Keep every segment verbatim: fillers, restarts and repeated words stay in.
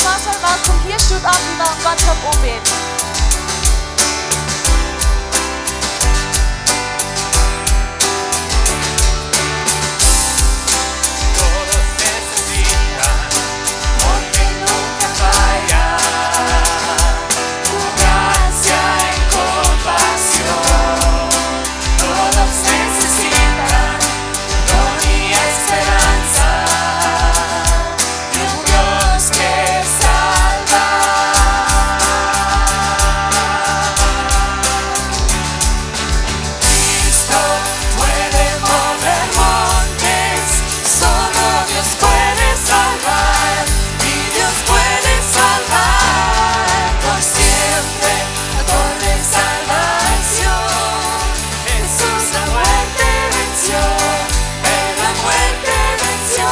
Pastor Malcolm, hia stoot opp, wie wellen Gott toop aunbäden. Todos necesitan, porque nunca falla, tu gracia y compasión. Todos necesitan, don y esperanza, de un Dios que salva. Cristo puede mover montes, solo Dios puede salvar, mi Dios puede salvar por siempre, autor de salvación. Jesús la muerte venció, él la muerte venció.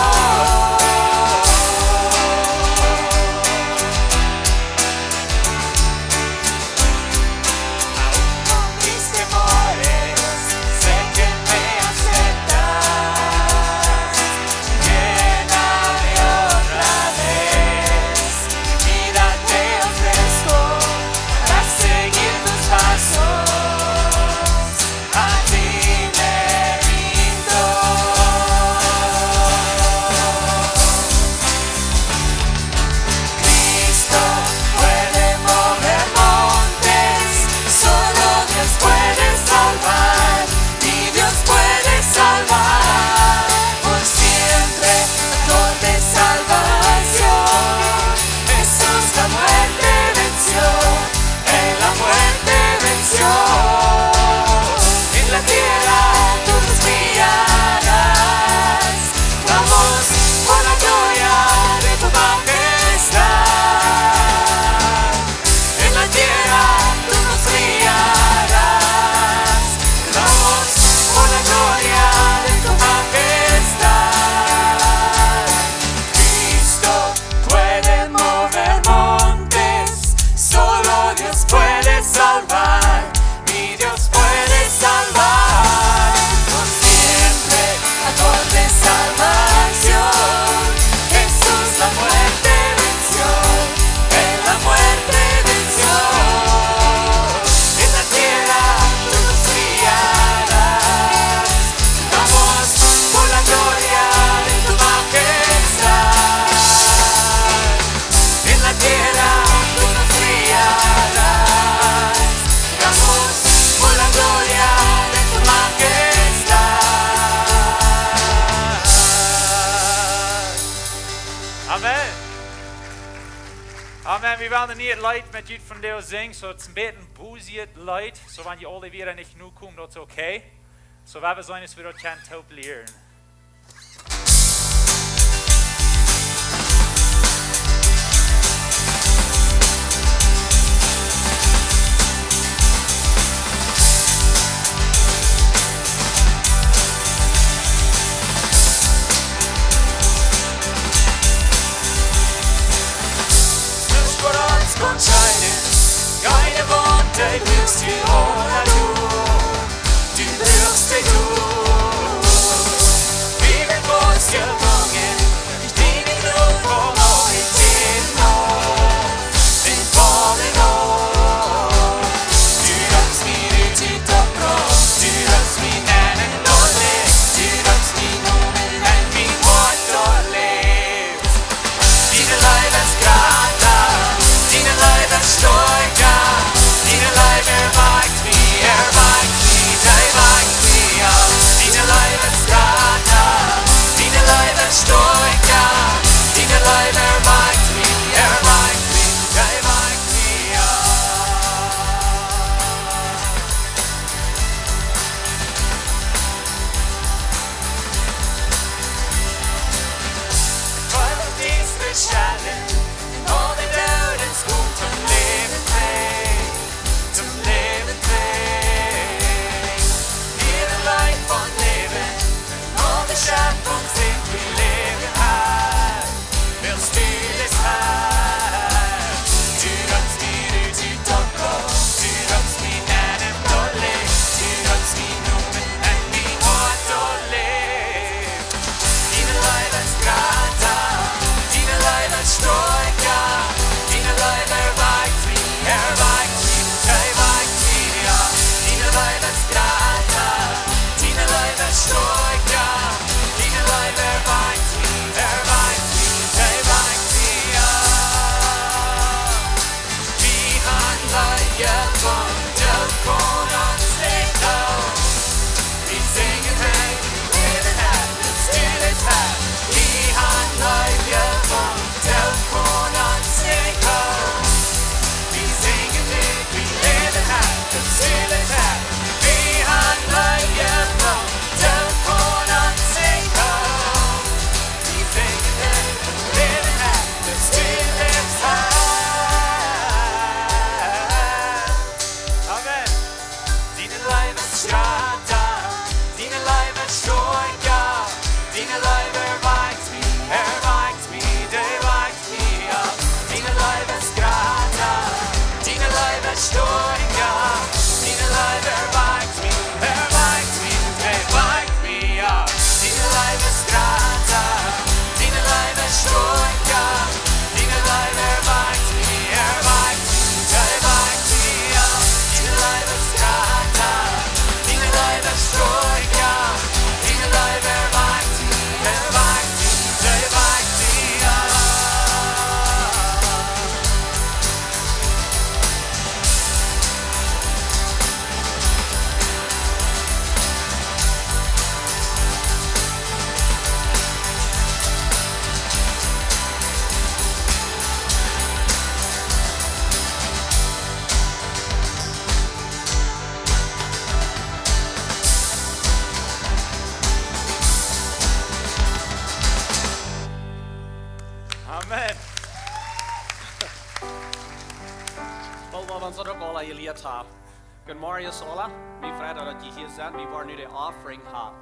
Aún con mis temores, sé que me aceptas. Lléname otra vez, mi vida te ofrezco, para seguir tus pasos, a ti me rindo. Cristo puede mover montes, solo Dios puede salvar, mi Dios puede salvar por siempre, autor de salvación. Jesús la muerte venció, él la muerte venció. En la tierra tú nos guiarás, vamos por la gloria de tu majestad. En la tierra tú nos guiarás, vamos por la gloria de tu majestad. Cristo puede mover montes, solo Dios puede salvar, mi Dios puede salvar por siempre, autor de salvación. Jesús la muerte venció, él la muerte venció. En la tierra tú nos guiarás, vamos por la gloria de tu majestad. En la tierra tú nos guiarás, vamos por la gloria de tu majestad. Amen. Amen. Wie wellen een Leet met junt vondoag sinjen. Soo, daut es een bät een booset Leet. Soo, wan jie aule wada nich nokomen, daut es okay. Soo, wie wellen seenen, aus wie daut kjennen toop lieren. Tus por ons konscheiden, keine Wunde wirst du ohne du. Du wirst du. Wie wird uns gelungen, ich bin in Ruhe, wo ich bin, oh, in Fallen, oh. Du hast mir die Tüte abgebrochen, du hast mir einen Dolch, du hast mir nur ein Wort erlebt. Diene Leew es grata, diene Leew es stoakja, diene Leew erweicht mie, erweicht mie, dee weicht mie opp. Diene Leew es grata, diene Leew es stoakja, diene Leew erweicht mie, erweicht mie, dee weicht mie opp. Weil du dies beschadden, en aul de Doodes kjemt toom Läwen trigj, toom Läwen trigj. Hia de Leew von Läwen, en aul de Schepunk sinjt wie Läwen, Herr. Wiels du best Herr. Du hast mir die Tüte abgebrochen, du hast mir einen Dolch, du hast mir nur ein Wort erlebt. Diene Leew es grata, diene Leew es stoakja. Well, well, wie sellen uk aula jelieet haben. Goodemorjes aula. Wie freien ons, daut jie hia sent. Wie woaren nu de offering haben.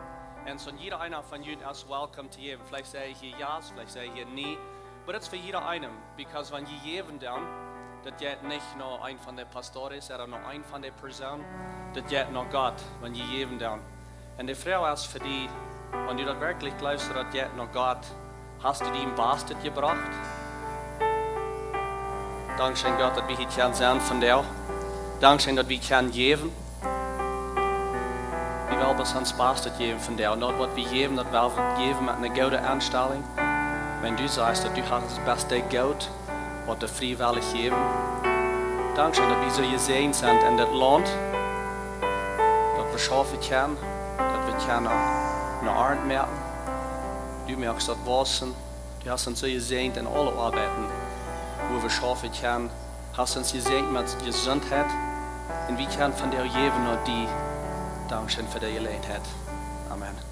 Un soo jieda eena von junt es welcome to jäwen. Veleicht sie jie hia yes, veleicht sie jie hia nä. But it's for jieda eenem. Because wan jie jäwen dan, daut jeit nich no een von de pastores ooda no een von de Persoonen. Daut jeit no Gott, wan jie jäwen dan. Un de Froag es fa die, wan du daut werkjlich jleefst, daut jeit no Gott, hast du dien Bastet jebrocht? Dankscheen Gott, daut wie hia kjennen sennen vondoag. Dankscheen, daut wie kjennen jäwen. Wie wellen bloos ons Bastet jäwen vondoag. Un daut, waut wie jäwen, daut well wie jäwen met eene goode Enstalunk. Wan du sajchst, daut du hast daut baste Goot, waut du friewellich jäwen. Dankscheen, daut wie soo jesäajent sent en dit Launt, daut wie schaufen kjennen, daut wie kjennen eene Arnt moaken. Du moakst daut wausen. Du hast ons soo jesäajent en aule Oabeiten, wua wie schaufen kjennen. Hast ons jesäajent met Jesuntheit. Un wie kjennen vondoag jäwen no die. Dankscheen fa de Jeläajenheit. Amen.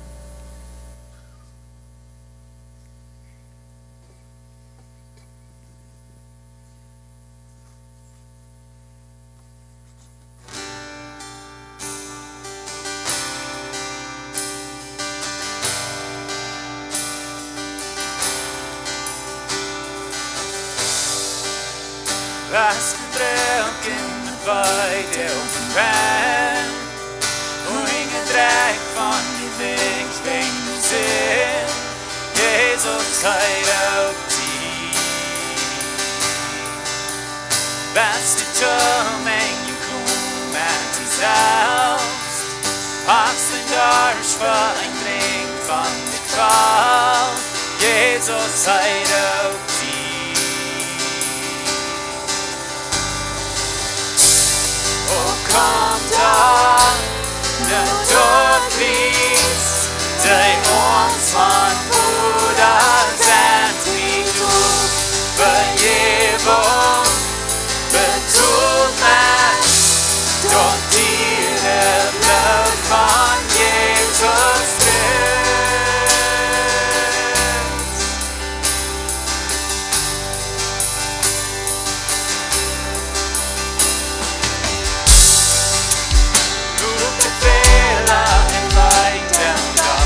West bedroagen, weit auf dem Weg, wohin gedrängt von de Wind, wenn du siehst, Jesus, hei auf die. Best du toom enjekomen met die selfst, hast du Dorscht fa een Drinkj von dit Qual, Jesus, hei auf die. O komm dan, no doa pliest, dee ons von Voda sent, wie doa Vejäwunk betolt met daut diere Bloot von Jesus Christus. Doa de Fäla un Leiden doa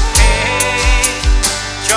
aun.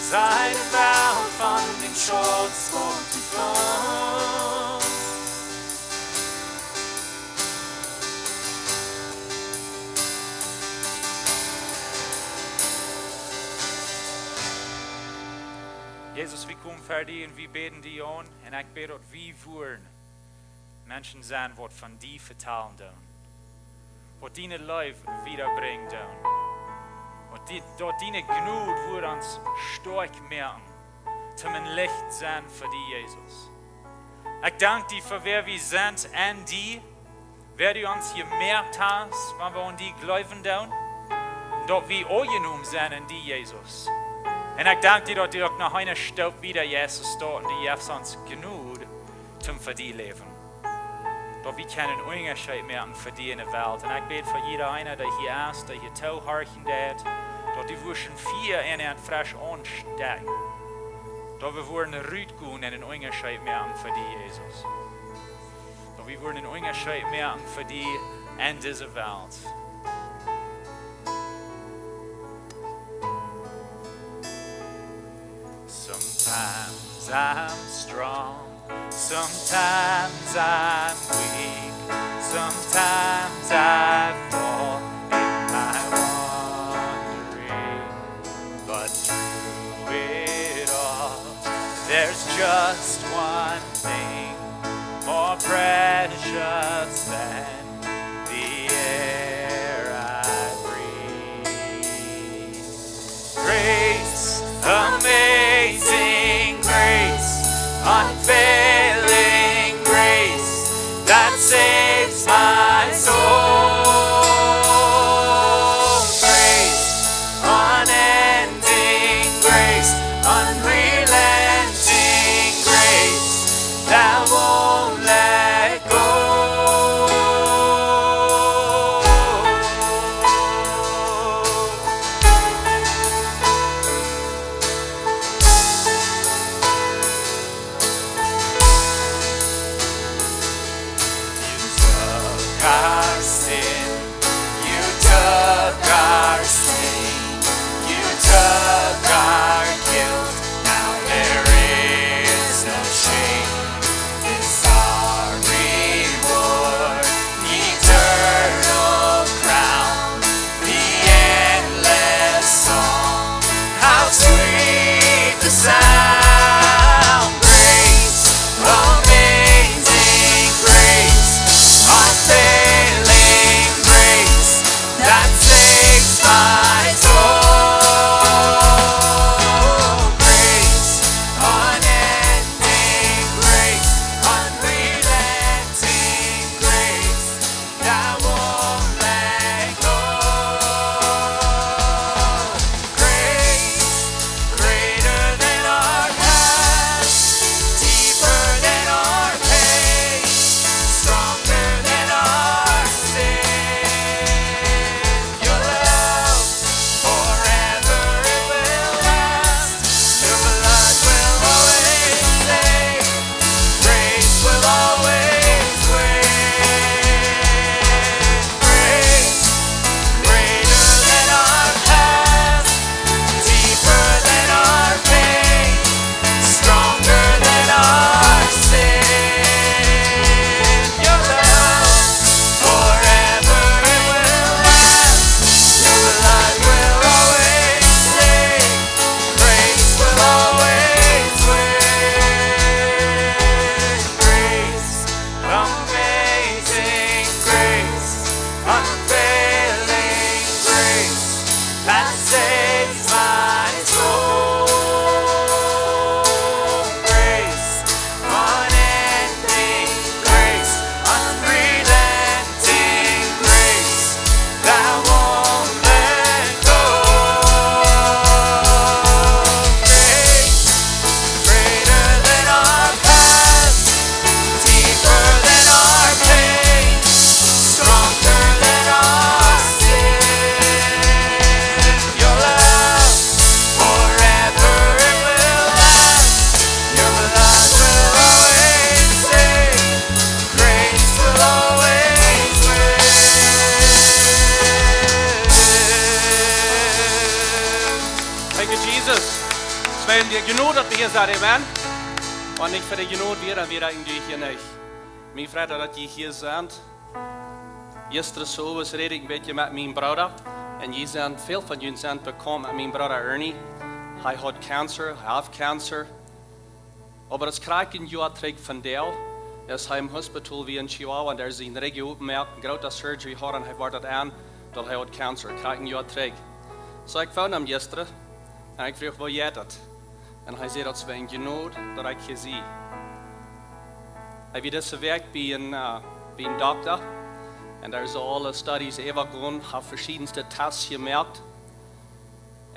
Sei de Welt von dän Schutz von die Frost. Jesus, wie komen ver die un wie bäden die aun. Un ekj bäd, daut wie wudden Menschen sennen, waut von die vetalen doonen, waut diene Leew wiedabrinjen doonen, waut die, daut diene Jnod wudd ons stoakj moaken, toom een Licht sennen fa die, Jesus. Ekj dank die fa wäa wie sent en die, wäa du ons jemoakt hast, wan wie aun die jleewen doonen, un daut wie aunjenomen sent en die, Jesus. Un ekj dank die, daut du uk noch eene Stoop wieda, Jesus, daut, un du jefst ons Jnod toom fa die läwen, daut wie kjennen een Unjascheet moaken fa die en de Welt. Un ekj bäd fa jieda eena, dee hia es, dee hia toohorchen deit, daut du wurscht een Fia en an fresch aunstekjen, daut wie wudden rutgonen un een Unjascheet moaken fa die, Jesus. Daut wie wudden een Unjascheet moaken fa die en dise Welt. Sometimes I'm strong, sometimes I'm weak, sometimes I fall in my wandering. But through it all, there's just one thing more precious than the air I breathe. Grace, amazing grace, unfailing grace that saves my soul. Grace, unending grace, unrelenting grace that won't let go. De Jnod daut wie hia sent, amen. Wan nich fa de Jnod wia, dan wia ekj hia nich. Mie freit daut jie hia sent. Jistren Owes räd ekj een bät met mienen Brooda. Un jie sent, väl von junt sent bekaunt met mienen Brooda Ernie. Hee haud Cancer, hee haft Cancer. Oba daut es krakjt een Joa trigj vondoag, aus hee em Hospital wia en Chihuahua, un doa sien Rigj oppjemoakt, eene groote Surgery haud, un hee wort daut aun, daut hee haud Cancer, krakjt een Joa trigj. Soo, ekj phoned am jistren, un ekj fruach: "Woo jeit daut?" Un hee säd: "Daut es wia eene Jnod, daut ekj hia sie." Hee wia dise Wäakj bie een, eh, bie een Dokta, un doa sent aule Studies äwajegonen, haft veschiedenste Tests jemoakt.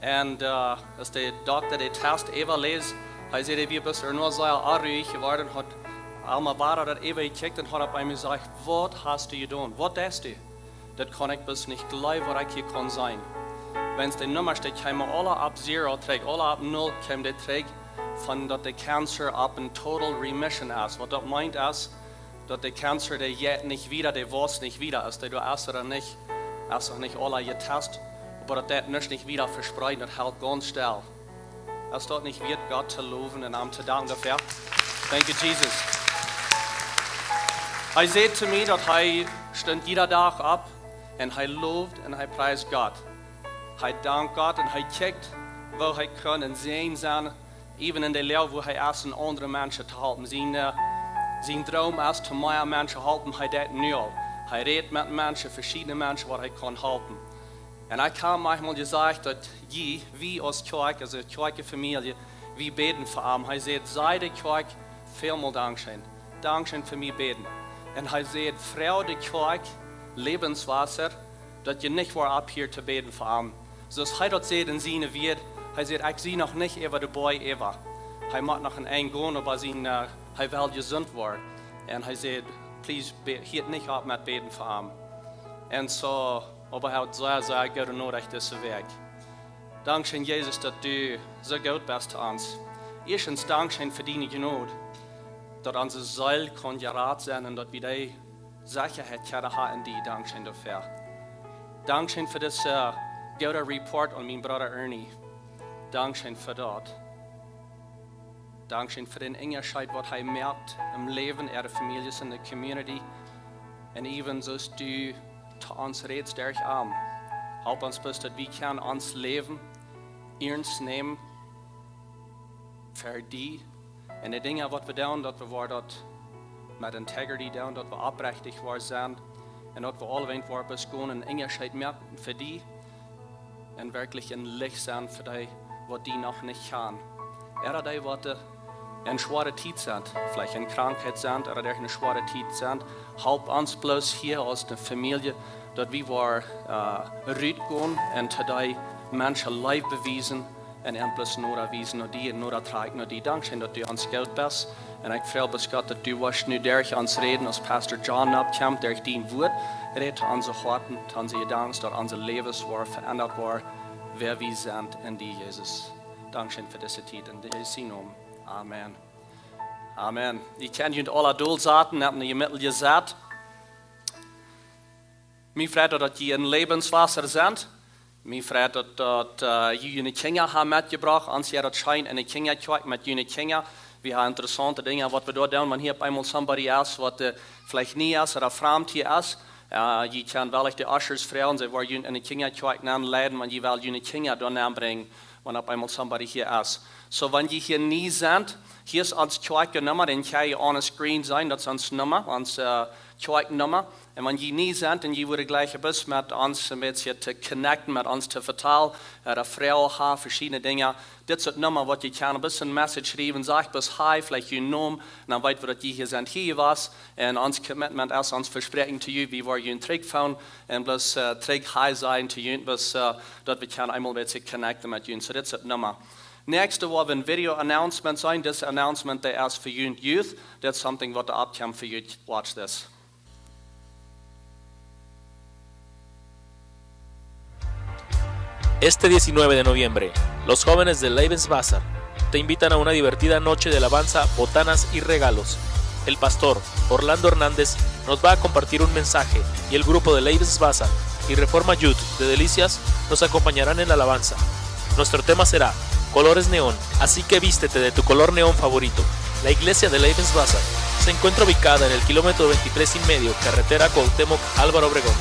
Un, eh, aus de Dokta de Test äwaläs, hee säd, hee wia bloos noch sea onruhich jeworden, haud emma wada daut äwajekjikjt un haud opp eemol jesajcht: "Waut hast du jedonen? Waut deist du?" Daut kaun ekj bloos nich jleewen, waut ekj hia kaun seenen. Wan de Nummasch, dee kjeemen aule opp zero trigj, aule opp null kjeemen dee trigj, von daut de Cancer opp een total remission es. Waut daut meent es, daut de Cancer, dee jeit nich wieda, dee waust nich wieda, aus dee doa es ooda nich, es noch nich aula jetest, oba daut deit nuscht nich wieda vespreeden, daut helt gaunz stell. Es daut nich wieet, Gott to lowen un am to danken doafäa? Thank you, Jesus. Hee säd to mie, daut hee stunt jieda Dach opp un hee lowd un hee priest Gott. Hee dankt Gott un hee kjikjt, woo hee kaun een Säajen sennen, even en de Loag, wua hee es, aundre Menschen to halpen. Sien, eh, sien Droom es, to mea Menschen halpen, hee deit nu aul. Hee rät met Menschen, veschiedne Menschen, waut hee kaun halpen. Un ekj hab maunchmol jesajcht, daut jie, wie aus Kjoakj, aulsoo Kjoakjfamielje, wie bäden fa am. Hee säd: "Saj de Kjoakj välmol Dankscheen. Dankscheen fa mie bäden." Un hee säd: "Froag de Kjoakj, Lebenswasser, daut jie nich woaren opphieren to bäden fa am." Soo aus hee daut säd en siene Wieed, hee säd: "Ekj sie noch nich äwa de Boaj äwa." Hee mott noch een Enj gonen, oba sien, eh, hee well jesunt woaren. Un hee säd: "Please, bä-, hieet nich opp met bäden fa am." Un soo, oba hee haud sea, sea goode Norecht dise Wäakj. Dankscheen, Jesus, daut du soo goot best to ons. Ieeschtens, dankscheen fa diene Jnod, daut onse Seel kaun jerat sennen un daut wie dee Sechaheit kjennen haben en die. Dankscheen doafäa. Dankscheen fa dise, eh, goode Report aun mienen Brooda Ernie. Dankscheen fa daut. Dankscheen fa dän Unjascheet, waut hee moakt em Läwen, äare Famieljes, en de Community. Un even soo aus du to ons rätst derch am. Help ons bloos, daut wie kjennen ons Läwen iernst nämen fa die. Un de Dinja, waut wie doonen, daut wie woaren daut met integrity doonen, daut wie oprechtich woaren sennen. Un daut wie aulawäajen woaren bloos gonen een Unjascheet moaken fa die. Un werkjlich een Licht sennen fa dee, waut die noch nich kjanen. Ooda dee, waut, eh, en schwoare Tiet sent, veleicht en Krankheit sent, ooda derch eene schwoare Tiet sent. Help ons bloos hia aus eene Famielje, daut wie woaren, eh, rutgonen un to dee Menschen Leew bewiesen un an bloos noda wiesen no die un noda trakjen no die. Dankscheen, daut du ons goot best. Un ekj frei mie, Gott, daut du woascht nu derch ons räden, aus Pastor John nopp kjemt, derch dien Wort. Räd to onse Hoaten, to onse Jedanken, daut onse Läwes woaren veendat woaren, wäa wie sent en die, Jesus. Dankscheen fa dise Tiet en Jesu Nomen. Amen. Amen. Jie kjennen junt aula dolsaten, hab ne jemietliche Sett. Mie freit daut, daut jie en Lebenswasser sent. Mie freit daut, daut, eh, jie june Kjinja haben metjebrocht. Ons hia daut scheen en de Kjinjakjoakj met june Kjinja. Wie haben interessaunte Dinja, waut wie doa doonen. Wan hia opp eemol somebody es, waut, eh, veleicht nie es ooda framd hia es, eh, jie kjennen veleicht de Ushers froagen, see woaren junt en de Kjinjakjoakj nenleiden, wan jie wellen june Kjinja doa nenbrinjen, wan opp eemol somebody hia es. Soo, wan jie hia nie sent, hia es ons Kjoakjnumma, dee kjenn jie aun de screen seenen, daut es ons Numma, ons, eh, Kjoakjnumma. Un wan jie nie sent un jie wudden jleichen bloos met ons een bät to connecten, met ons to vetalen, eh, de Froagen haben, veschiedne Dinja. Dit es de Numma, waut jie kjennen bloos een Message schriewen, sajcht bloos hi, veleicht jun Nomen, un dan weet wie, daut jie hia sent, hia jewast. Un ons Commitment es, ons Vespräakjen to junt, wie woaren junt trigjfoonen un bloos, eh, trigj hi sajen to junt, bloos, eh, daut wie kjennen eemol een bät connecten met junt. Soo, dit es de Numma. Näakjste woa wie een Video Announcement seenen. Dise Announcement, dee es fa junt Youth. That's something waut doa oppkjemt fa junt. Watch this. Este diecinueve de noviembre, los jóvenes de Lebenswasser te invitan a una divertida noche de alabanza, botanas y regalos. El pastor Orlando Hernández nos va a compartir un mensaje y el grupo de Lebenswasser y Reforma Youth de Delicias nos acompañarán en la alabanza. Nuestro tema será Colores neón, así que vístete de tu color neón favorito. La iglesia de Lebenswasser se encuentra ubicada en el kilómetro veintitrés y medio, carretera Cuauhtémoc, Álvaro Obregón,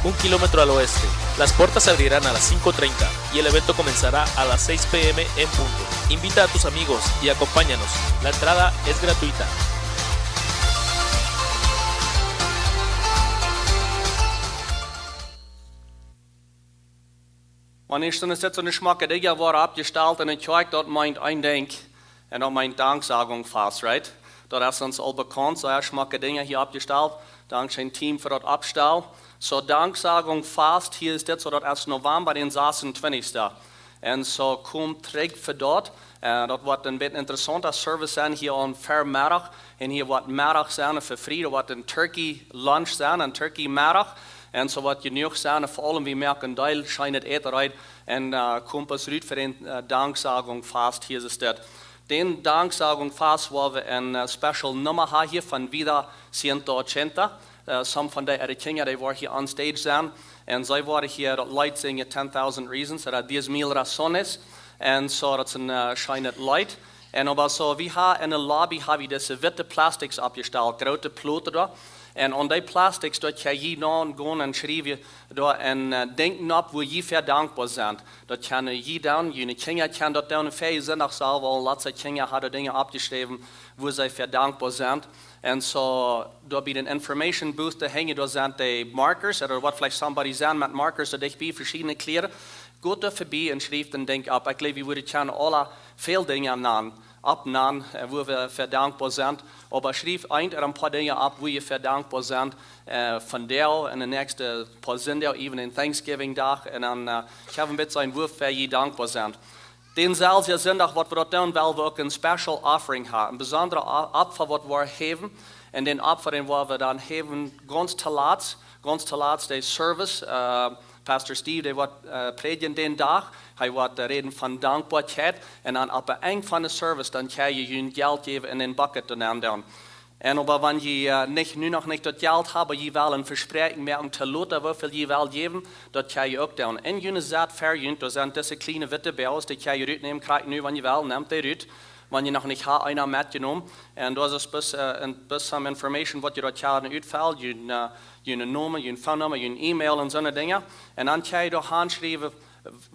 un kilómetro al oeste. Las puertas se abrirán a las cinco treinta y el evento comenzará a las seis p m en punto. Invita a tus amigos y acompáñanos. La entrada es gratuita. Wan eascht es dit soone schmocke Dinja woaren oppjestalt en de Kjoakj, daut meent een Dinkj. Un daut meent Danksagung Fast, right? Daut es ons aul bekaunt, soo schmocke Dinja hia oppjestalt. Dankscheen Team fa daut Oppstalen. Soo, Danksagung Fast, hia es dit, soo daut es November dän sasuntwintichsten. Un soo, komt trigj fa daut. Äh, daut woat een bät interessaunta Service sennen hia aum Vemeddach. Un hia woat Meddach sennen fa Friedach, woat een Turkey Lunch sennen, een Turkey Meddach. Un soo woat jenuach sennen, fa aulem wie moaken Deel, scheenet Äten reed. Un, äh, komt bloos rut fa dän, äh, Danksagung Fast, hia es dit. Dän Danksagung Fast woa wie een, äh, special Numma haben hia von Vida ciento ochenta. Äh, some von de äare Kjinja, dee woaren hia on stage sennen. Un see woaren hia daut Leet sinjen, Ten Thousand Reasons, ooda Diez Mil Razones. Un soo, daut es een, äh, scheenet Leet. Un oba soo, wie haben en de Lobby haben wie dise witte Plastics oppjestalt, groote Ploten doa. Un aun dee Plastics, doa kjenn jie dan gonen un schriewen doa een, äh, Dinkj opp, wua jie fa dankboa sent. Daut kjenn jie dan, june Kjinja kjennen daut dan. Väajen Sindach sent aul latste Kjinja haben Dinja oppjeschräwen, wua see fa dankboa sent. Un soo, doa bie dän Information Booth doa hinjen, doa sent de Markers, ooda woat veleicht somebody sennen met Markers, doa dicht bie veschiedne Kjlieren. Got doa vebie un schrieft een Dinkj opp. Ekj jleew, wie wudden kjennen aule väl Dinja nanen, oppnanen, äh, wua wie fa dankboa sent. Oba schrieft eent ooda een poa Dinja opp, wua jie fa dankboa sent, äh, vondoag un de näakjste poa Sindach, even een Thanksgiving Dach. Un dan, äh, ekj hab een bät seenen, wua fa jie dankboa sent. Dän selwjen Sindach, waut wie daut doonen, well wie uk een special offering haben. Een besondret O-, Opfa, waut wie häwen. Un dän Opfa, dän woa wie dan häwen, gaunz toolatst, gaunz toolatst de Service, äh, Pastor Steve, dee woat, äh, prädjen dän Dach. Hee woat, äh, räden von Dankboakjeit. Un dan aum Enj von de Service, dan kjenn jie jun Jelt jäwen un en dän Bucket doa nenn doonen. Un oba wan jie, äh, nich, nu noch nich daut Jelt haben, jie wellen Vespräakjen moaken to lota, woo väl jie wellen jäwen, daut kjenn jie uk doonen. Un june Sied ver junt, doa sent dise kjliene witte Bills, dee kjenn jie rutnämen, krakjt nu, wan jie wellen, nemt dee rut. Wan jie noch nich haben, eena metjenomen. Un doa es bloos, äh, een bät some information, waut jie doa kjennen utfellen, jun, äh, june Nomen, jun Phone Numma, jun E-Mail un soone Dinja. Un dan kjenn jie doa hanschriewen,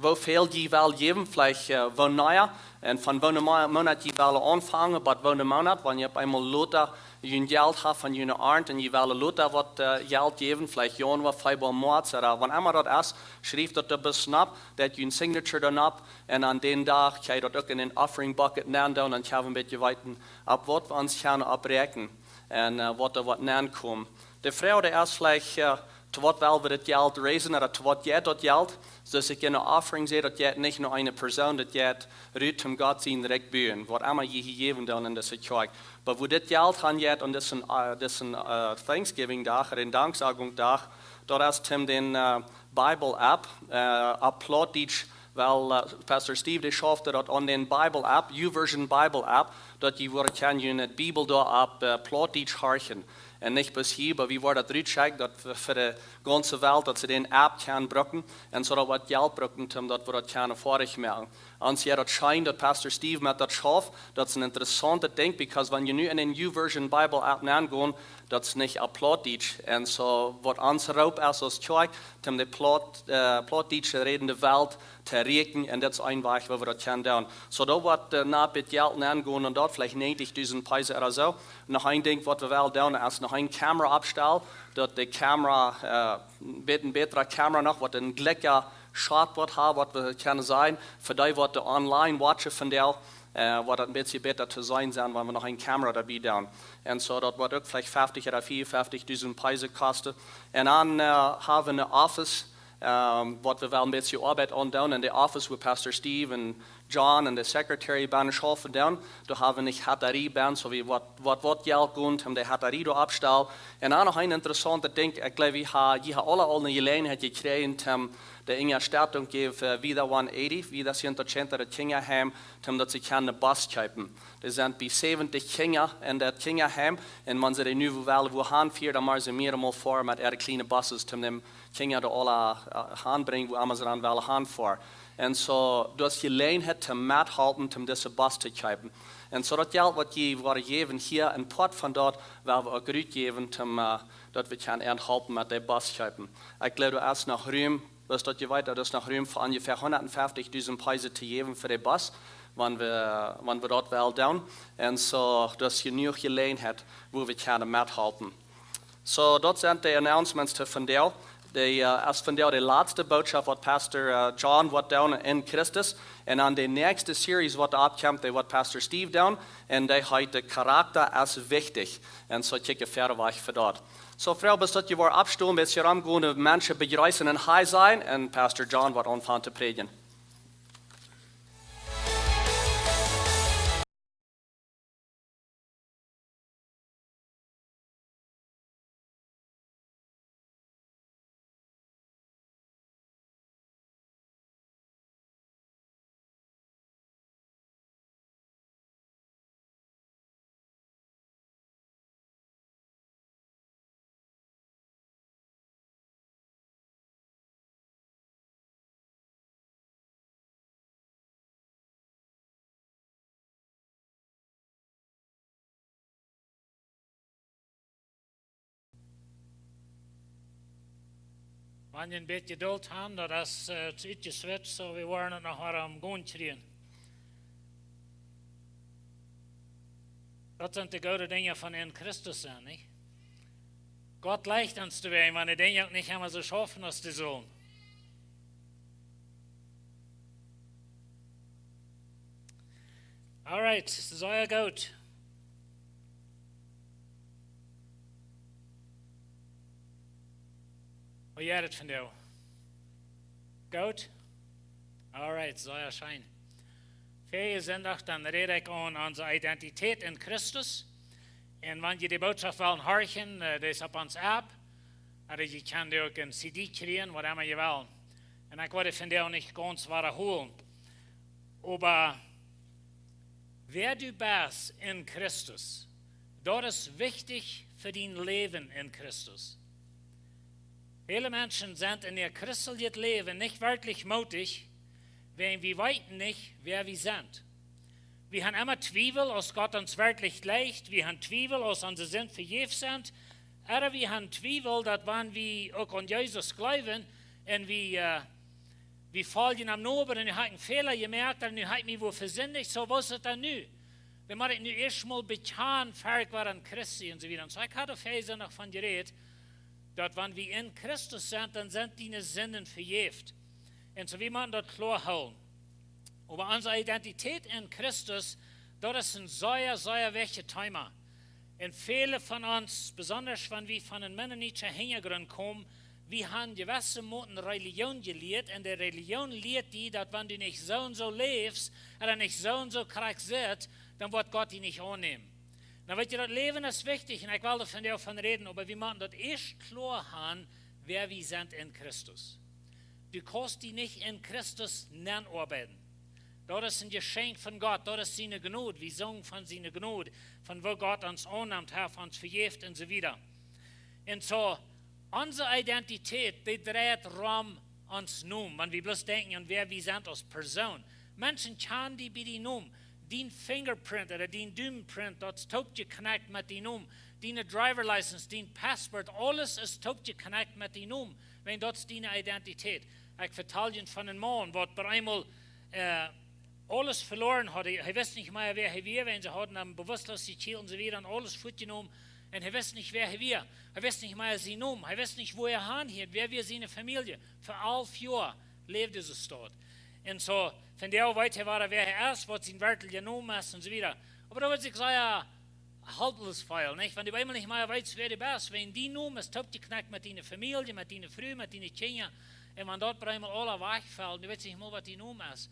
woo väl jie wellen jäwen, veleicht, äh, wanea, un von woone Mo-, Moonat jie wellen aunfangen, bat woone Moonat, wan jie opp eemol lota jun Jelt haben von june Arnt un jie wellen lota waut, äh, Jelt jäwen, veleicht Januar, Februar, Moaz, ooda wanea emma daut es, schrieft daut doa bloos nopp, daut jun Signature doa nopp, un aun dän Dach kjenn jie daut uk en dän Offering Bucket nenn doonen, dan kjenn wie een bät weeten, opp waut wie ons kjennen oppräakjnen un, äh, waut doa woat nenn komen. De Froag es veleicht, äh, to waut well wie daut Jelt raisen, ooda to waut jeit daut Jelt? Soo aus ekj en de Offering säd, daut jeit nich no eene Persoon, daut jeit rut om Gott sien Rikj buen, waut emma jie hia jäwen doonen en dise Kjoakj. Oba wua dit Jelt han jeit aun disen, äh, disen, äh, Thanksgiving Dach, dän Danksagunk Dach, daut es om dän, äh, Bible App, äh, opp Plautdietsch, wiels, äh, Pastor Steve, dee schauft daut aun dän Bible App, YouVersion Bible App, daut jie woaren kjennen june Bibel doa opp, äh, Plautdietsch horchen. Un nich bloos hia, oba wie woaren daut rutschekjen, daut fa, fa de gaunze Welt, daut see dän App kjennen brucken, un soo daut wie daut Jelt brucken, om daut wie daut kjennen foadich moaken. Ons jeit daut scheen, daut Pastor Steve met daut schauft, daut es een interessauntet Dinkj, because wan jie nu en dän YouVersion Bible App nenn gonen, daut es nich opp Plautdietsch. Un soo, waut ons Roop es aus Kjoakj, om de Plaut-, äh, Plautdietsch rädende Welt to erreichen, un daut es een Wajch, woo wie daut kjennen doonen. Soo, daut woat, äh, no dit Jelt nenn gonen un daut veleicht näajentijdusent Pesos ooda soo. Noch een Dinkj, waut wie wellen doonen, es noch eene Kamera oppstalen, daut de Kamera, äh, een bät, een bätre Kamera noch, waut een glikja Shot woat haben, waut wie kjennen seenen, fa dee waut doa online watchen vondoag, äh, woat daut een bät bäta to seenen sennen, wan wie noch eene Kamera doabie doonen. Un soo, daut woat uk veleicht feftich ooda vieaunfeftich dusent Pesos kosten. Un dan, äh, haben wie een Office, ähm, waut wie wellen een bät Oabeit aundoonen. En de Office, wua Pastor Steve un John un de Secretary bennen schaufen doonen, doa haben wie nich Hattarie bennen, soo wie waut, waut, waut Jelt gonen, om de Hattarie doa oppstalen. Un dan noch een interessauntet Dinkj, ekj jleew, wie ha-, jie haben aule aul eene Jeläajenheit jekjräajen, om de Unjastettunk jäwen fa Vida one eighty, Vida ciento ochenta, daut Kjinjaheim, om daut see kjennen een Bus kjeepen. Doa sent bie säwentich Kjinja en daut Kjinjaheim, un wan see dee nu wellen wua han foaren, dan motten see mearemol foaren met äare kjliene Buses, om de Kjinja doa aula, äh, hanbrinjen, wua emma see dan wellen han foaren. Un soo, du hast Jeläajenheit toom methalpen, toom dise Bus to kjeepen. Un soo daut Jelt waut jie woaren jäwen hia, een Poat von daut, woa wie uk rutjäwen, toom, äh, daut wie kjennen an halpen met de Bus kjeepen. Ekj jleew, doa es noch Rum, bloos daut jie weeten, doa es noch Rum fa onjefäa hundatfeftich dusent Peso to jäwen fa de Bus, wan wie, wan wie daut well doonen. Un soo, doa es jenuach Jeläajenheit, wua wie kjennen methalpen. Soo, daut sent de Announcements to vondoag. De, äh, es vondoag de latste Bootschoft waut Pastor, äh, John woat doonen en Christus. Un dan de näakjste Series waut doa oppkjemt, dee woat Pastor Steve doonen. Un dee heet De Charakta es wichtich. Un soo kjikj wie wieda wajch fa daut. Soo, Fru, best daut jie woaren oppstonen, bät hia romgonen, Menschen bejreessen un high sennen. Un Pastor John woat aunfangen to prädjen. Wan jie een bät Jedult haben, daut es, äh, to utjeswitcht, soo wie woaren daut noch mau aum gonen kjrieen. Daut sent de goode Dinja von en Christus sennen, nich? Gott leicht ons to woaren, wan de Dinja uk nich emma soo schaufen aus dee sullen. Alright, sea goot. Woo jeit et vondoag? Goot? Alright, sea scheen. Väajen Sindach, dan räd ekj aun onse Identität en Christus. Un wan jie de Bootschoft wellen horchen, äh, dee es opp onse App. Ooda jie kjennen uk een C D kjrieen, waut emma jie wellen. Un ekj woa vondoag nich gaunz wadahoolen. Oba wäa du best en Christus, daut es wichtich fa dien Läwen en Christus. Väle Menschen sent en äa christeljet Läwen nich werkjlich mootich, wiels wie weeten nich, wäa wie sent. Wie haben emma Twiewel, aus Gott ons werkjlich jlikjt. Wie haben Twiewel, aus onse Sinden vejäft sent. Ooda wie haben Twiewel, daut wan wie uk aun Jesus jleewen un wie, äh, wie foljen am no, oba nu hab ekj een Fäla jemoakt, ooda nu hab ekj mie wua vesindicht, soo waut es daut dan nu? Dan mott ekj nu ieescht mol bekjanen, ver ekj woa een Christ sie un soo wieda. Un soo, ekj haud väajen Sindach von jerät, daut wan wie en Christus sent, dan sent diene Sinden vejäft. Un soo, wie motten daut kloa hoolen. Oba onse Identität en Christus, daut es een sea, sea wichtjet Thema. Un väle von ons, besonda wan wie von een mennonitschen Hinjagrunt komen, wie haben jewesse Moten Relijoon jelieet, un de Relijoon lieet die, daut wan du nich soo un soo läfst, ooda nich soo un soo krakjt sitst, dan woat Gott die nich aunnämen. Nu weet jie, daut Läwen es wichtich, un ekj well doa vondoag von räden, oba wie motten daut ieescht kloa haben, wäa wie sent en Christus. Du kaust die nich en Christus nenn oabeiden. Daut es een Jeschenkj von Gott, daut es siene Jnod. Wie sungen von siene Jnod, von woo Gott ons aunnemt, haft ons vejäft un soo wieda. Un soo, onse Identität, dee dreit rom ons Nomen, wan wie bloos denkjen aun wäa wie sent aus Persoon. Menschen kjanen die bie dien Nomen. Dien Fingerprint ooda dien Dumenprint, daut es toopjeknekjt met dien Nomen. Diene Driver License, dien Passport, aules es toopjeknekjt met dien Nomen. Wiels daut es diene Identität. Ekj vetal junt von een Maun, waut bie eemol, äh, aules veloaren haud. Hee, hee wist nich mea, wäa hee wia, wiels see hauden am bewusstloos jekjielt un soo wieda un aules fuatjenomen. Un hee wist nich, wäa hee wia. Hee wist nich mea sien Nomen. Hee wist nich, wua hee han hieed, wäa wia siene Famielje. Fa alf Joa läwd hee soo. Un soo, vondoag weet hee wada, wäa hee es, waut sien werkjlicha Nomen es un soo wieda. Oba daut woat sikj sea helplos feelen, nich? Wan du bie eemol nich mea weetst, wäa du best, wiels dien Nomen es toopjeknekjt met diene Famielje, met diene Fru, met diene Kjinja. Un wan daut bie eemol aules wajchfelt, du weetst nich mol, waut dien Nomen es.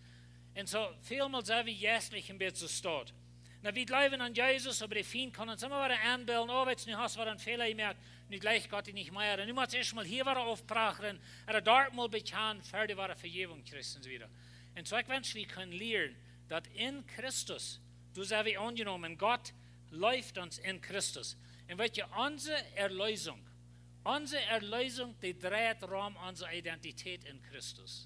Un soo, välmol sent wie jeistlich een bät soo. Nu, wie jleewen aun Jesus, oba de Fient kaun ons emma wada enbillen, oh, weetst, nu hast du wada een Fäla jemoakt, nu jleicht Gott die nich mea. Un nu motst ieescht mol hia wada aufprachren, ooda doa mol bekjanen, ver du wada Vejäwunk kjrichst un soo wieda. Un soo, ekj wensch, wie kjennen lieren, daut en Christus, doa sent wie aunjenomen, Gott leeft ons en Christus. Un weet jie, onse Erlösung, onse Erlösung, dee dreit rom onse Identität en Christus.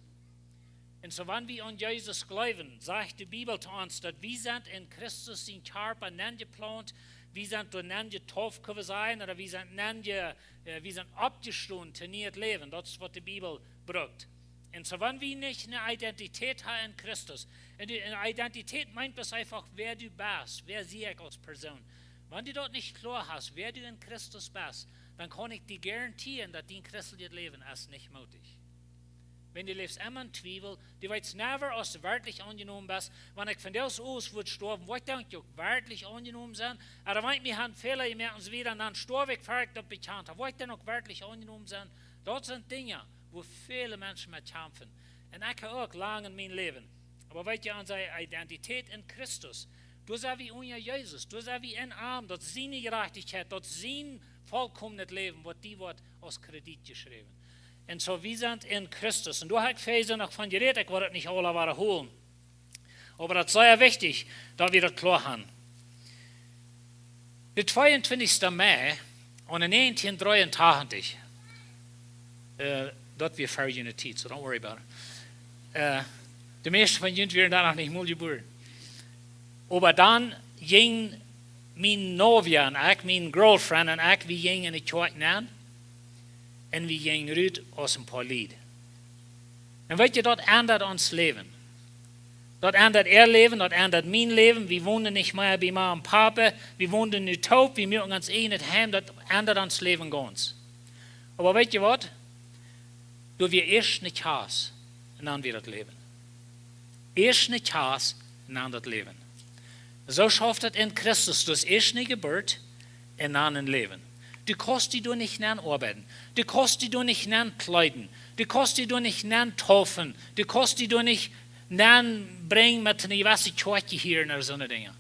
Un soo, wan wie aun Jesus jleewen, sajcht de Bibel to ons, daut wie sent en Christus sien Kjarpa nenjeplaunt, wie sent doa nenjetauft, kjenn wie sajen, ooda wie sent nenje-, äh, wie sent oppjestonen to nieet Läwen. Daut es waut de Bibel brukt. Un soo, wan wie nich eene Identität haben en Christus, un de, eene Identität meent bloos eefach, wäa du best, wäa sie ekj aus Persoon. Wan du daut nich kloa hast, wäa du en Christus best, dan kaun ekj die garantieren, daut dien christeljet Läwen es nich mootich. Wan du läfst emma en Twiewel, du weetst never, aus du werkjlich aunjenomen best. Wan ekj vondoag aus wudd stoawen, wudd ekj dan uk werkjlich aunjenomen sennen? Ooda wan ekj mie aun Fäla jemoakt un soo wieda, un dan stoaw ekj, ver ekj daut bekjant hab, wudd ekj dan uk werkjlich aunjenomen sennen? Daut sent Dinja, wua väle Menschen met kjamfen. Un ekj uk lang en mien Läwen. Oba weet jie, onse Identität en Christus, doa sent wie unja Jesus, doa sent wie en am, daut siene Jerajchtichkjeit, daut sien volkomenet Läwen, waut die woat aus Kredit jeschräwen. Un soo, wie sent en Christus. Un doa hab ekj väl noch von jerät, ekj woa daut nich aula wadaholen. Oba daut es sea wichtich, daut wie daut kloa haben. De tweeuntwintichste Mei, aun de näajentieen dreeuntachentich, äh, daut wia ver june Tiet, so don't worry about it. Äh, de mieeschte von junt wieren dan noch nich mol jebuaren. Oba dan jinj mien Novia un ekj, mien Girlfriend un ekj, wie jinjen en de Kjoakj nenn un wie jinjen rut aus een poa Lied. Un weet jie, daut endat ons Läwen. Daut endat äa Läwen, daut endat mien Läwen. Wie wonen nich mea bie Mame un Pape, wie wonen nu toop, wie moaken ons eejnet Heim, daut endat ons Läwen gaunz. Oba weet jie waut? Doa wia ieescht een Kjast un dan wia daut Läwen. Ieescht een Kjast un dan daut Läwen. Soo schauft daut en Christus, doa es ieescht eene Jeburt un dan een Läwen. Du kaust die doa nich nenn oabeiden. Du kaust die doa nich nenn kjleeden. Du kaust die doa nich nenn taufen. Du kaust die doa nich nenn brinjen met eene jewesse Kjoakj hia un soone Dinja.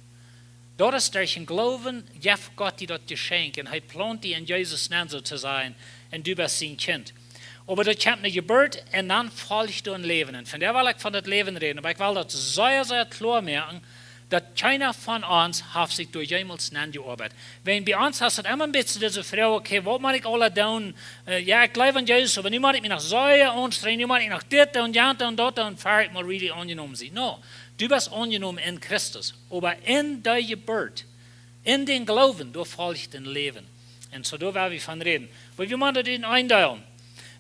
Daut es derch dän Gloowen, jeft Gott die daut Jeschenkj. Un hee plaunt die en Jesus nenn, soo to sajen. Un du best sien Kjint. Oba daut kjemt eene Jeburt un dan folcht doa een Läwen. Un vondoag well ekj von daut Läwen räden. Oba ekj well daut sea, sea kloa moaken, daut kjeena von ons haft sikj doa jemols nenn jeoabeit. Wan bie ons es daut emma een bät dise Froag, okay, waut mott ekj aula doonen? Äh, jo, ekj jleew aun Jesus, oba nu mott ekj mie noch sea aunstrenjen, nu mott ekj noch dit doonen, jant doonen, daut doonen, ver ekj mol really aunjenomen sie. No, du best aunjenomen en Christus. Oba en dee Jeburt, en dän Gloowen, doa folcht een Läwen. Un soo, doa woa wie von räden. Oba wie motten daut endeelen.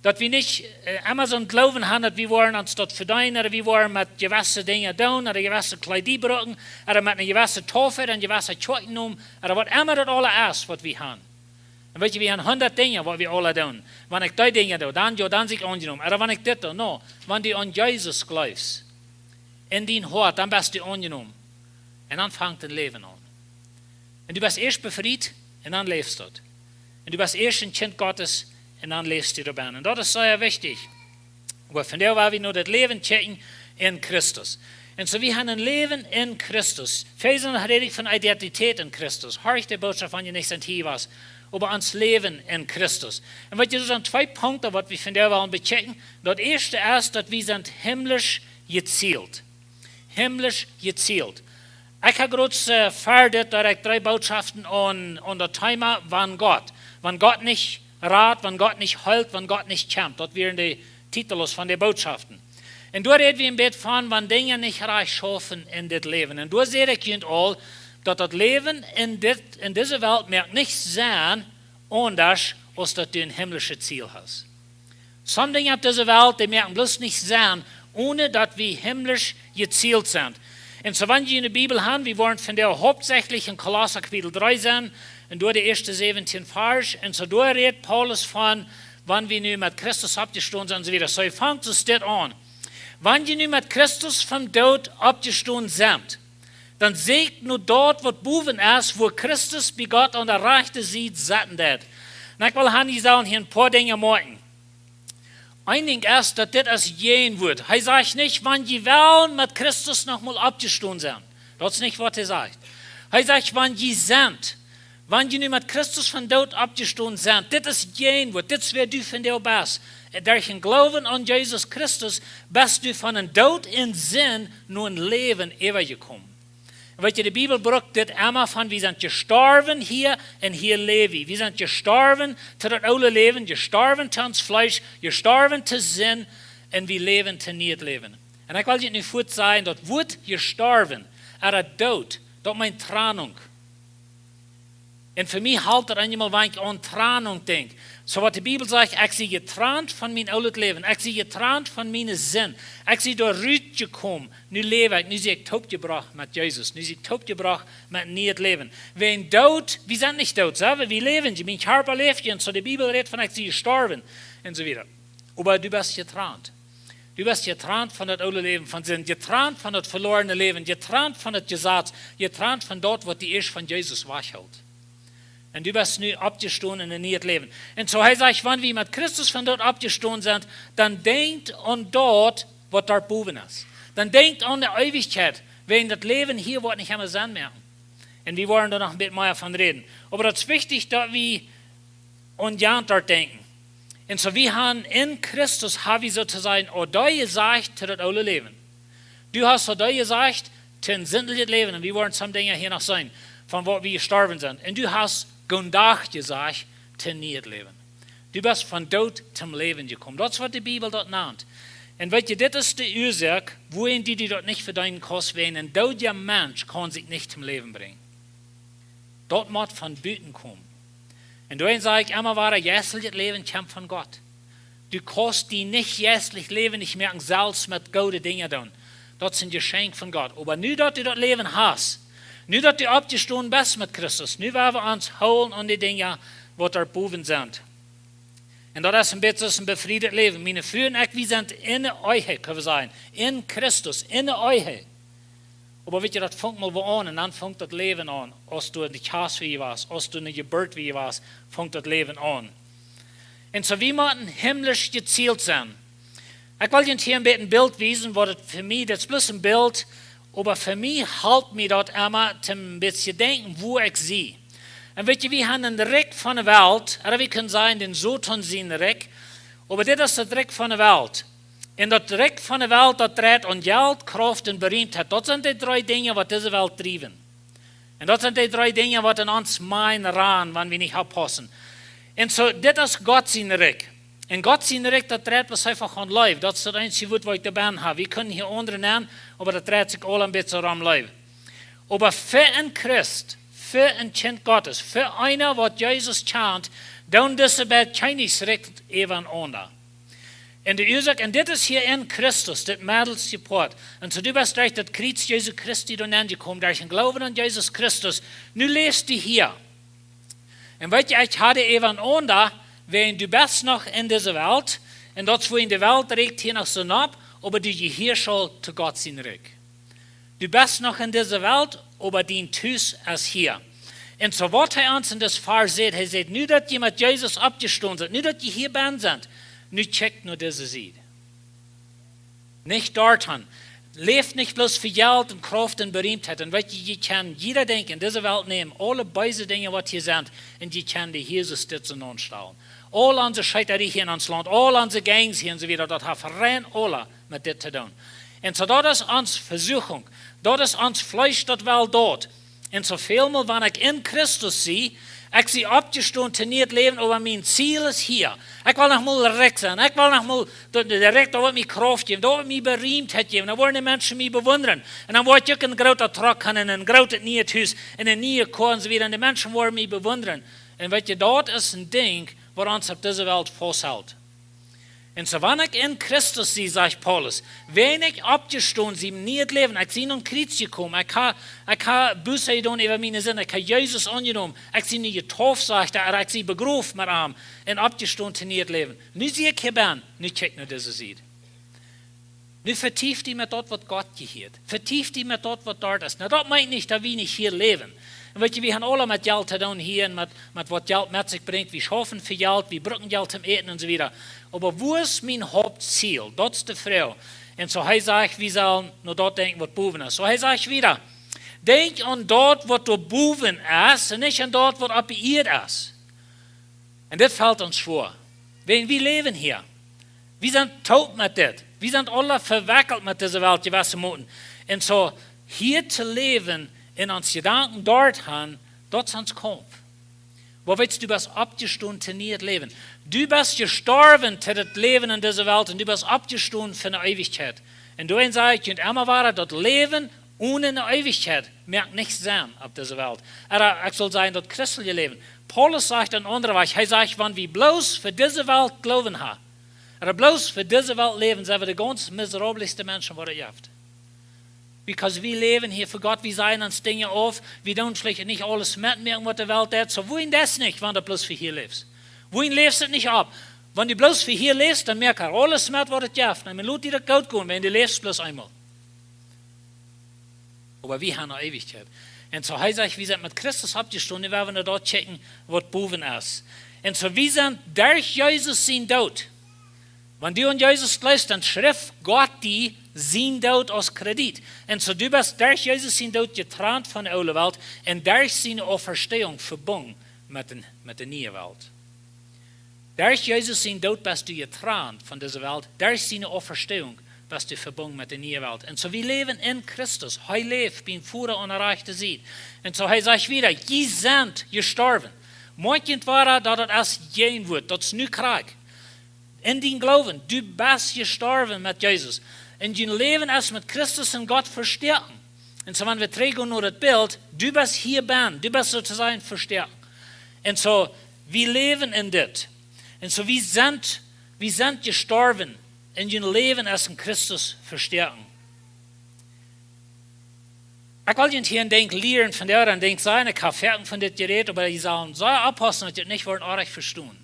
Daut wie nich, äh, emma soon Gloowen haben, daut wie woaren ons daut vedeenen, ooda wie woaren met jewesse Dinja doonen, ooda jewesse Kjleeda brucken, ooda met eene jewesse Taufe, ooda eene jewesse Kjoakj nomen, ooda waut emma daut aula es, waut wie haben. Un weet jie, wie haben hundat Dinja, waut wie aula doonen. Wan ekj dee Dinja doo, dan, jo, dan sie ekj aunjenomen. Ooda wan ekj dit doo, no. Wan du aun Jesus jleefst, en dien Hoat, dan best du aunjenomen. Un dan fangt een Läwen aun. Un du best ieescht befriet un dan läfst du. Un du best ieescht een Kjint Gottes un dan läfst du doabennen. Un daut es sea wichtich. Oba vondoag woa wie no daut Läwen kjikjen en Christus. Un soo, wie haben een Läwen en Christus. Väl sent noch räd ekj von Identität en Christus. Horcht de Bootschoft, wan jie nich sent hia jewast. Oba ons Läwen en Christus. Un weet jie, doa sent twee Punkten, waut wie vondoag wellen bekjikjen. Daut ieeschte es, daut wie sent himmlisch jezielt. Himmlisch jezielt. Ekj hab krakjt, äh, ver dit, daut ekj dree Bootschoften aun, aun daut Thema wan Gott. Wan Gott nich rat, wan Gott nich heelt, wan Gott nich kjemt. Daut wieren de Titels von de Bootschoften. Un doa räd wie een bät von, wan Dinja nich rajcht schaufen en dit Läwen. Un doa säd ekj junt aul, daut daut Läwen en dit, en dise Welt moakt nich Senn, aundasch aus daut du een himmlische Ziel hast. Some Dinja opp dise Welt, dee moaken bloos nich Senn, onen daut wie himmlisch jezielt sent. Un soo, wan jie june Bibel haben, wie woaren vondoag hauptsächlich en Kolossa Kapitel dree sennen, un doa de ieeschte säwentieen Varsch, un soo doa rät Paulus von, wan wie nu met Christus oppjestonen sent, un soo wieda. Soo, hee fangt soo dit aun. Wan jie nu met Christus vom Doot oppjestonen sent, dan seakjt no daut, waut bowen es, wua Christus bie Gott aun de rajchte Sied setten deit. Un ekj well han, jie sellen hia een poa Dinja moakjen. Een Dinkj es, daut dit es jeen Wuat. Hee sajcht nich, wan jie wellen met Christus noch mol oppjestonen sennen. Daut es nich, waut hee sajcht. Hee sajcht, wan jie sent. Wan jie nu met Christus vom Doot oppjestonen sent. Dit es jeen Wuat. Dit es, wäa du vondoag best. Derch dän Gloowen aun Jesus Christus best du von een Doot en Senn no een Läwen äwajekomen. Un weet jie, de Bibel brukt dit emma von, wie sent jestorwen hia un hia läw wie. Wie sent jestorwen to daut oole Läwen, jestorwen to ons Fleesch, jestorwen to Senn un wie läwen to nieet Läwen. Un ekj well junt nu fuaz sajen, daut Wuat jestorwen, ooda doot, daut meent Trennung. Un fa mie halpt daut eenjemol, wan ekj aun Trennung denkj. Soo waut de Bibel sajcht: "Ekj sie jetrant von mien oolet Läwen. Ekj sie jetrant von miene Sind. Ekj sie doa rutjekomen. Nu läw ekj, nu sie ekj toopjebrocht met Jesus. Nu sie ekj toopjebrocht met nieet Läwen." Wäajen doot, wie sent nich doot, soo, wie läwen, mien Kjarpa läft, un soo de Bibel rät von: "Ekj sie jestorwen", un soo wieda. Oba du best jetrant. Du best jetrant von daut oole Läwen von Sind, jetrant von daut veloarne Läwen, jetrant von daut Jesaz, jetrant von daut, waut die ieescht von Jesus wajchhelt. Un du best nu oppjestonen en een nieet Läwen. Un soo hee sajcht, wan wie met Christus von doot oppjestonen sent, dan denkjt aun daut, waut doa bowen es. Dan denkjt aun de Eewichkjeit, wäajen daut Läwen hia woat nich emma Senn moaken. Un wie woaren doa noch een bät mea von räden. Oba daut es wichtich, daut wie aun jant doa denkjen. Un soo, wie haben en Christus, haben wie soo to sajen, Adie jesajcht to daut oole Läwen. Du hast Adie jesajcht to een sindlichet Läwen. Un wie woaren some Dinja hia noch seenen, von waut wie jestorwen sent. Un du hast Goondach jesajcht to nieet Läwen. Du best von doot toom Läwen jekomen. Daut es, waut de Bibel daut nant. Un weetst du, dit es de Uasoak, wuarom du die daut nich vedeenen kaust, wäajen een doodja Mensch kaun sikj nich toom Läwen brinjen. Daut mott von buten komen. Un doawäajen saj ekj emma wada, jeistlichet Läwen kjemt von Gott. Du kaust die nich jeistlich läwendich moaken, selfst met goode Dinja doonen. Daut es een Jeschenkj von Gott. Oba nu daut du daut Läwen hast, nu daut du oppjestonen best met Christus, nu woa wie ons hoolen aun de Dinja, waut doa bowen sent. Un daut es een bät soo aus een befrieet Läwen. Miene Fru un ekj, wie sent enne Ehe, kjenn wie sajen. En Christus, enne Ehe. Oba weetst du, daut fangt mol wua aun, un dan fangt daut Läwen aun. Aus du enne Kjast wia, aus du enne Jeburt wia, fangt daut Läwen aun. Un soo, wie motten himmlisch jezielt sennen. Ekj well junt hia een bät een Bilt wiesen, waut daut fa mie, daut es bloos een Bilt, oba fa mie halpt mie daut emma, toom een bät denkjen, wua ekj sie. Un weetst du, wie haben een Rikj von de Welt, ooda wie kjennen sajen, dän Soton sien Rikj, oba dit es daut Rikj von de Welt. Un daut Rikj von de Welt, daut dreit aun Jelt, Krauft un Beriemtheit. Daut sent de dree Dinja, waut dise Welt driewen. Un daut sent de dree Dinja, waut en ons mien ran, wan wie nich oppaussen. Un soo, dit es Gott sien Rikj. Un Gott sien Rikj, daut dreit bloos eefach aun Leew. Daut es daut eensje Wuat, waut ekj doabie hab. Wie kjennen hia aundre nämen, oba daut dreit sikj aul een bät rom Leew. Oba fa een Christ, fa een Kjint Gottes, fa eena, waut Jesus kjant, dan dise beid Kjennichs rikjt äwa enaunda. Un de Uasoak, un dit es hia en Christus, dit meddelste Poat. Un soo du best derch daut Kjriez Jesu Christi doa nenjekomen, derch dän Gloowen aun Jesus Christus. Nu läfst du hia. Un weetst du, ekj hab äwa enaunda, wäajen du best noch en dise Welt, un daut es, wua en de Welt rikjt hia noch soo nopp, oba du jehieescht aul to Gott sien Rikj. Du best noch en dise Welt, oba dien Tus es hia. Un soo waut hee ons en dit Varsch sajcht, hee sajcht, nu daut jie met Jesus oppjestonen sent, nu daut jie hia bennen sent, nu kjikjt no dise Sied. Nich doatoo. Läft nich bloos fa Jelt un Krauft un Beriemtheit. Un weetst du, jie kjennen jieda Dinkj en dise Welt nämen, aule beese Dinja, waut hia sent, un jie kjennen dee Jesus dit soo aunstalen. Aul onse Scheetarie hia en ons Launt, aul onse Gangs hia un soo wieda, daut haft rein aula met dit to doonen. Un soo daut es ons Vesuchunk, daut es ons Fleesch, daut well daut. Un soo väl mol, wan ekj en Christus sie, ekj sie oppjestonen to nieet Läwen, oba mien Ziel es hia. Ekj well noch mol rikj sennen. Ekj well noch mol daut, daut rikj, daut woat mie Krauft jäwen, daut woat mie Beriemtheit jäwen. Dan woaren de Menschen mie bewundren. Un dan woa ekj uk een groota Truck haben un een grootet nieet Hus un eene niee Koa un soo wieda. Un de Menschen woaren mie bewundren. Un weetst du, daut es een Dinkj, waut ons opp dise Welt fausthelt. Un soo wan ekj en Christus sie, sajcht Paulus, wan ekj oppjestonen sie, nieet Läwen, ekj sie nom Kjriez jekomen, ekj hab, ekj hab Buss jedonen äwa miene Sind, ekj hab Jesus aunjenomen, ekj sie nu jetauft, sajcht hee, ooda ekj sie begroft met am, un oppjestonen to nieet Läwen. Nu sie ekj hia bennen, nu kjikj no dise Sied. Nu vetief die met daut, waut Gott jehieet. Vetief die met daut, waut doa es. Nu, daut meent nich, daut wie nich hia läwen. Un weetst du, wie haben aula met Jelt to doonen hia un met, met waut Jelt met sikj brinjt. Wie schaufen fa Jelt, wie brucken Jelt toom äten un soo wieda. Oba wua es mien Hauptziel? Daut es de Froag. Un soo hee sajcht, wie sellen no daut denkjen, waut bowen es. Soo hee sajcht wieda, denkjt aun daut, waut doa bowen es, un nich aun daut, waut opp de Ieed es. Un dit felt ons schwoa. Wäajen wie läwen hia. Wie sent toop met dit. Wie sent aula vewekjelt met dise Welt, jewesse Moten. Un soo hia to läwen un onse Jedanken doa to haben, daut es ons Kaumf. Oba weetst du, du best oppjestonen to nieet Läwen. Du best jestorwen to daut Läwen en dise Welt un du best oppjestonen fa de Eewichkjeit. Un doarenn saj ekj junt emma wada, daut Läwen one ne Eewichkjeit moakt nich Senn opp dise Welt. Ooda ekj sull sajen, daut christelje Läwen. Paulus sajcht een aundret Wajch, hee sajcht, wan wie bloos fa dise Welt Gloowen haben, ooda bloos fa dise Welt läwen, sent wie de gaunz miserabelste Menschen, waut et jeft. Because wie läwen hia fa Gott, wie sajen ons Dinja auf, wie doonen veleicht nich aules metmoaken, waut de Welt deit. Soo, wuarom daut nich, wan du bloos fa hia läfst? Wuarom läfst du nich opp? Wan du bloos fa hia läfst, dan moak aules met, waut et jeft. Un lot die daut goot gonen, wan du läfst bloos eemol. Oba wie haben ne Eewichkjeit. Un soo hee sajcht, wie sent met Christus oppjestonen, nu woa wie no daut kjikjen, waut bowen es. Un soo, wie sent derch Jesus sien Doot. Wan du aun Jesus jleefst, dan schrift Gott die sien Doot aus Kredit. Un soo, du best derch Jesus sien Doot jetrant von de oole Welt un derch siene Auferstehung vebungen met de, met de niee Welt. Derch Jesus sien Doot best du jetrant von dise Welt, derch siene Auferstehung best du vebungen met de niee Welt. Un soo, wie läwen en Christus. Hee läft biem Voda aun de rajchte Sied. Un soo, hee sajcht wada, jie sent jestorwen. Moakt junt wada, daut daut es jeen Wuat, daut es nu krakjt. En dien Gloowen, du best jestorwen met Jesus. Un dien Läwen es met Christus en Gott vestoaken. Un soo, wan wie trigjgonen no daut Bilt, du best hia bennen, du best soo to sajen vestoaken. Un soo, wie läwen en dit. Un soo, wie sent, wie sent jestorwen, un dien Läwen es en Christus vestoaken. Ekj well junt hia een Dinkj lieren von doa, een Dinkj sajen, ekj hab foaken von dit jerät, oba jie sellen sea oppaussen, daut jie daut nich woaren oajch vestonen.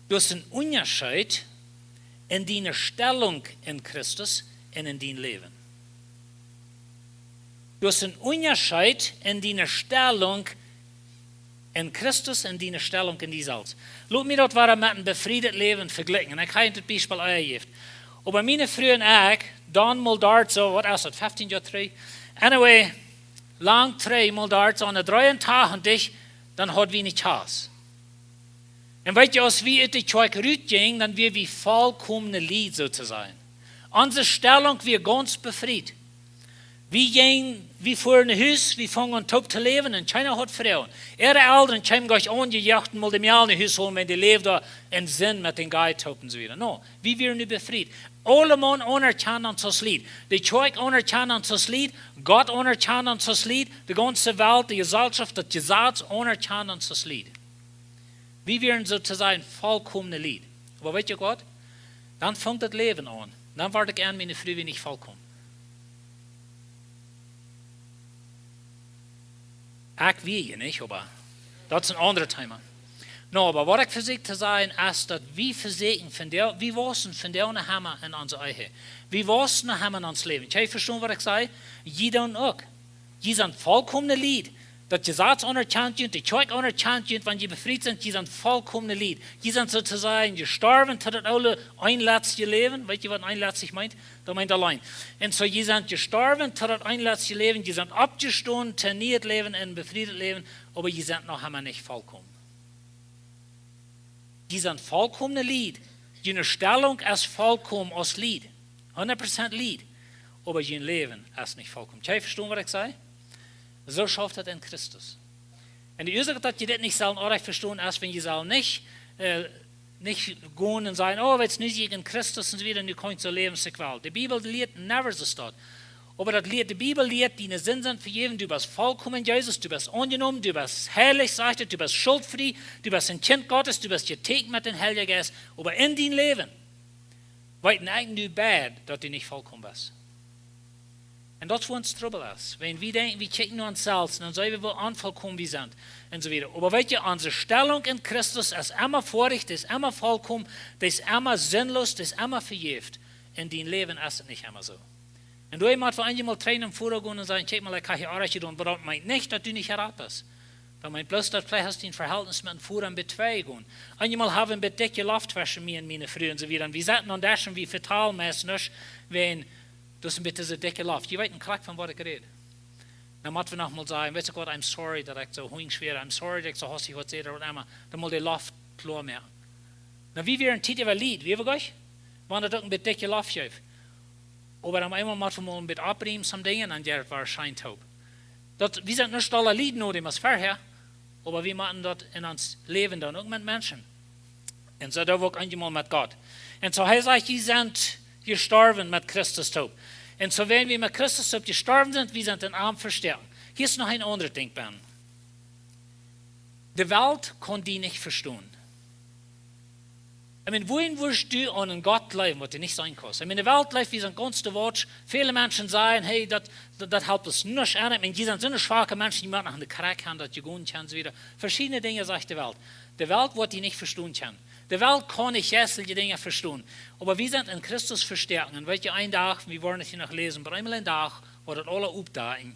Du hast een Unjascheet en diene Stellung en Christus un en dien Läwen. Du hast een Unjascheet en diene Stellung en Christus un diene Stellung en die selfst. Lot mie daut wada met een befrieet Läwen vejlikjen. Un ekj hab daut Biespel aul jejäft. Oba miene Fru un ekj, dan mol doa soo, waut es daut, feftieen Joa trigj? Anyway, lang trigj, mol doa soo aun de dreeuntachentich, dan haud wie ne Kjast. Un weet jie, aus wie ut de Kjoakj rutjinjen, dan wia wie volkomne Lied, soo to sajen. Onse Stellung wia gaunz befrieet. Wie jinjen, wie fuaren no Hus, wie fungen aun toop to läwen un kjeena haud Froagen. Äare Elren kjeemen jlikj aunjejoacht un wullen mol de Mejal no Hus holen, wan dee läwd doa en Sind met dän Guy toop un soo wieda. No, wie wieren nu befrieet. Aulemaun aunerkjand ons aus Lied. De Kjoakj aunerkjand ons aus Lied. Gott aunerkjand ons aus Lied. De gaunze Welt, de Jeselschoft, daut Jesaz aunerkjand ons aus Lied. Wie wieren soo to sajen volkomne Lied. Oba weet jie waut? Dan funk daut Läwen aun. Dan wort ekj en, miene Fru wia nich volkomen. Ekj wia je nich, oba daut es een aundret Thema. No, oba waut ekj vesieekj to sajen es, daut wie vesieekjen von doa, wie wausen von doa aun emma en onse Ehe. Wie wausen emma en ons Läwen. Kjenn jie vestonen, waut ekj saj? Jie dan uk. Jie sent volkomne Lied. Daut Jesaz aunerkjant junt, de Kjoakj aunerkjant junt, wan jie befrieet sent, jie sent volkomne Lied. Jie sent soo to sajen jestorwen to daut oole, eenletzje Läwen. Weet jie, waut eenletzich meent? Daut meent auleen. Un soo, jie sent jestorwen to daut eenletzje Läwen, jie sent oppjestonen to een nieet Läwen, een befrieet Läwen, oba jie sent noch emma nich volkomen. Jie sent volkomne Lied. June Stellung es volkomen aus Lied. Hundat Prozent Lied. Oba jun Läwen es nich volkomen. Kjenn jie vestonen, waut ekj saj? Soo schauft daut en Christus. Un de Uasoak, daut jie dit nich sellen oajch vestonen, es, wan jie sellen nich, äh, nich gonen un sajen, oh, weetst, nu sie ekj en Christus un soo wieda, nu kaun ekj soo läwen aus ekj well. De Bibel lieet never soo waut. Oba daut lieet, de Bibel lieet, diene Sinden sent vejäft, du best volkomen en Jesus, du best aunjenomen, du best heilich, sajcht et, du best schultfrie, du best een Kjint Gottes, du best jetäakjent met dän Heiljen Jeist. Oba en dien Läwen weeten ekj nu beid, daut du nich volkomen best. Un daut es, wua ons Trubbel es. Wan wie denkjen, wie kjikjen no ons selfst, dan seenen wie, woo onvolkomen wie sent, un soo wieda. Oba weet jie, onse Stellung en Christus es emma foadich, dee es emma volkomen, dee es emma sinnlos, dee es emma vejäft. En dien Läwen es et nich emma soo. Un doa mott wie eenjemol trigj no Voda gonen un sajen, kjikj mol, ekj hab hia oajch jedonen, oba daut meent nich, daut du nich jerat best. Daut meent bloos, daut veleicht hast du een Vehältnis met een Voda een bät twei jegonen. Eenjemol hab wie een bät dikje Loft tweschen mie un miene Fru un soo wieda. Un wie sitten aun dän Desch un wie vetalen meist nuscht, wan daut es een bät dise dikje Loft. Jie weeten krakjt, von waut ekj räd. Dan mott wie noch mol sajen, weetst du waut, I'm sorry, daut ekj soo hunjsch wia, I'm sorry, daut ekj soo hastich waut säd, ooda waut emma. Dan mott de Loft kloa moaken. Nu, wie wieren Tiet äwa Lied, wia wie goot? Wan daut uk een bät dikje Loft jeef. Oba dan eemol mott wie mol een bät oppriemen, some Dinja, un dan jeit et wada scheen toop. Daut, wie sent nich dolla Lied no däm aus verhäa, oba wie motten daut en ons Läwen doonen, uk met Menschen. Un soo doo wie uk eenjemol met Gott. Un soo, hee sajcht, jie sent jestorwen met Christus toop. Un soo, wan wie met Christus toop jestorwen sent, wie sent en am vestoaken. Hia es noch een aundret Dinkj bie. De Welt kaun die nich vestonen. I mean, wuarom wurscht du aun een Gott jleewen, waut du nich seenen kaust? I mean, de Welt jleeft, wie sent gaunz de Welt. Väle Menschen sajen, hey, daut, daut, daut halpt ons nuscht aun. I mean, jie sent soone schwake Menschen, jie motten noch en de Kjoakj gonen, daut jie gonen kjennen, soo wieda. Veschiedne Dinja sajcht de Welt. De Welt woat die nich vestonen kjennen. De Welt kaun nich jeistelje Dinja vestonen. Oba wie sent en Christus vestoaken. Un weet jie, een Dach, wie woaren et hia noch läsen, oba eemol een Dach woat et aules oppkomen.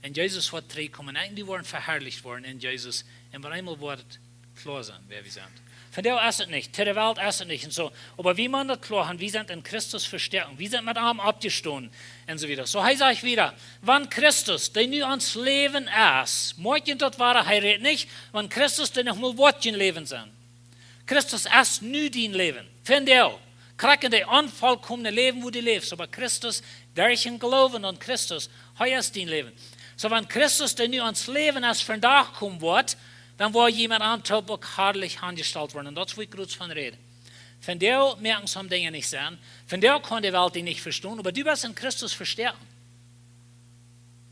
Un Jesus woat trigjkomen. Un du woascht veharlicht woaren en Jesus. Un opp eemol woat et kloa sennen, wäa wie sent. Vondoag es et nich, to de Welt es et nich un soo. Oba wie motten daut kloa haben, wie sent en Christus vestoaken. Wie sent met am oppjestonen un soo wieda. Soo, hee sajcht wieda, wan Christus, dee nu ons Läwen es, moakt daut woa, hee rät nich, wan Christus, dee noch mol woat jun Läwen sennen. Christus es nu dien Läwen. Vondoag, krakjt en daut onvollkomne Läwen, wua du läfst, oba Christus, derch dän Gloowen aun Christus, hee es dien Läwen. Soo, wan Christus, dee nu ons Läwen es, vondoag komen woat, dan woa jie met am toop uk harlich aunjestalt woaren. Un daut es, wua ekj krakjt von räd. Vondoag moaken soone Dinja nich Senn. Vondoag kaun de Welt die nich vestonen, oba du best en Christus vestoaken.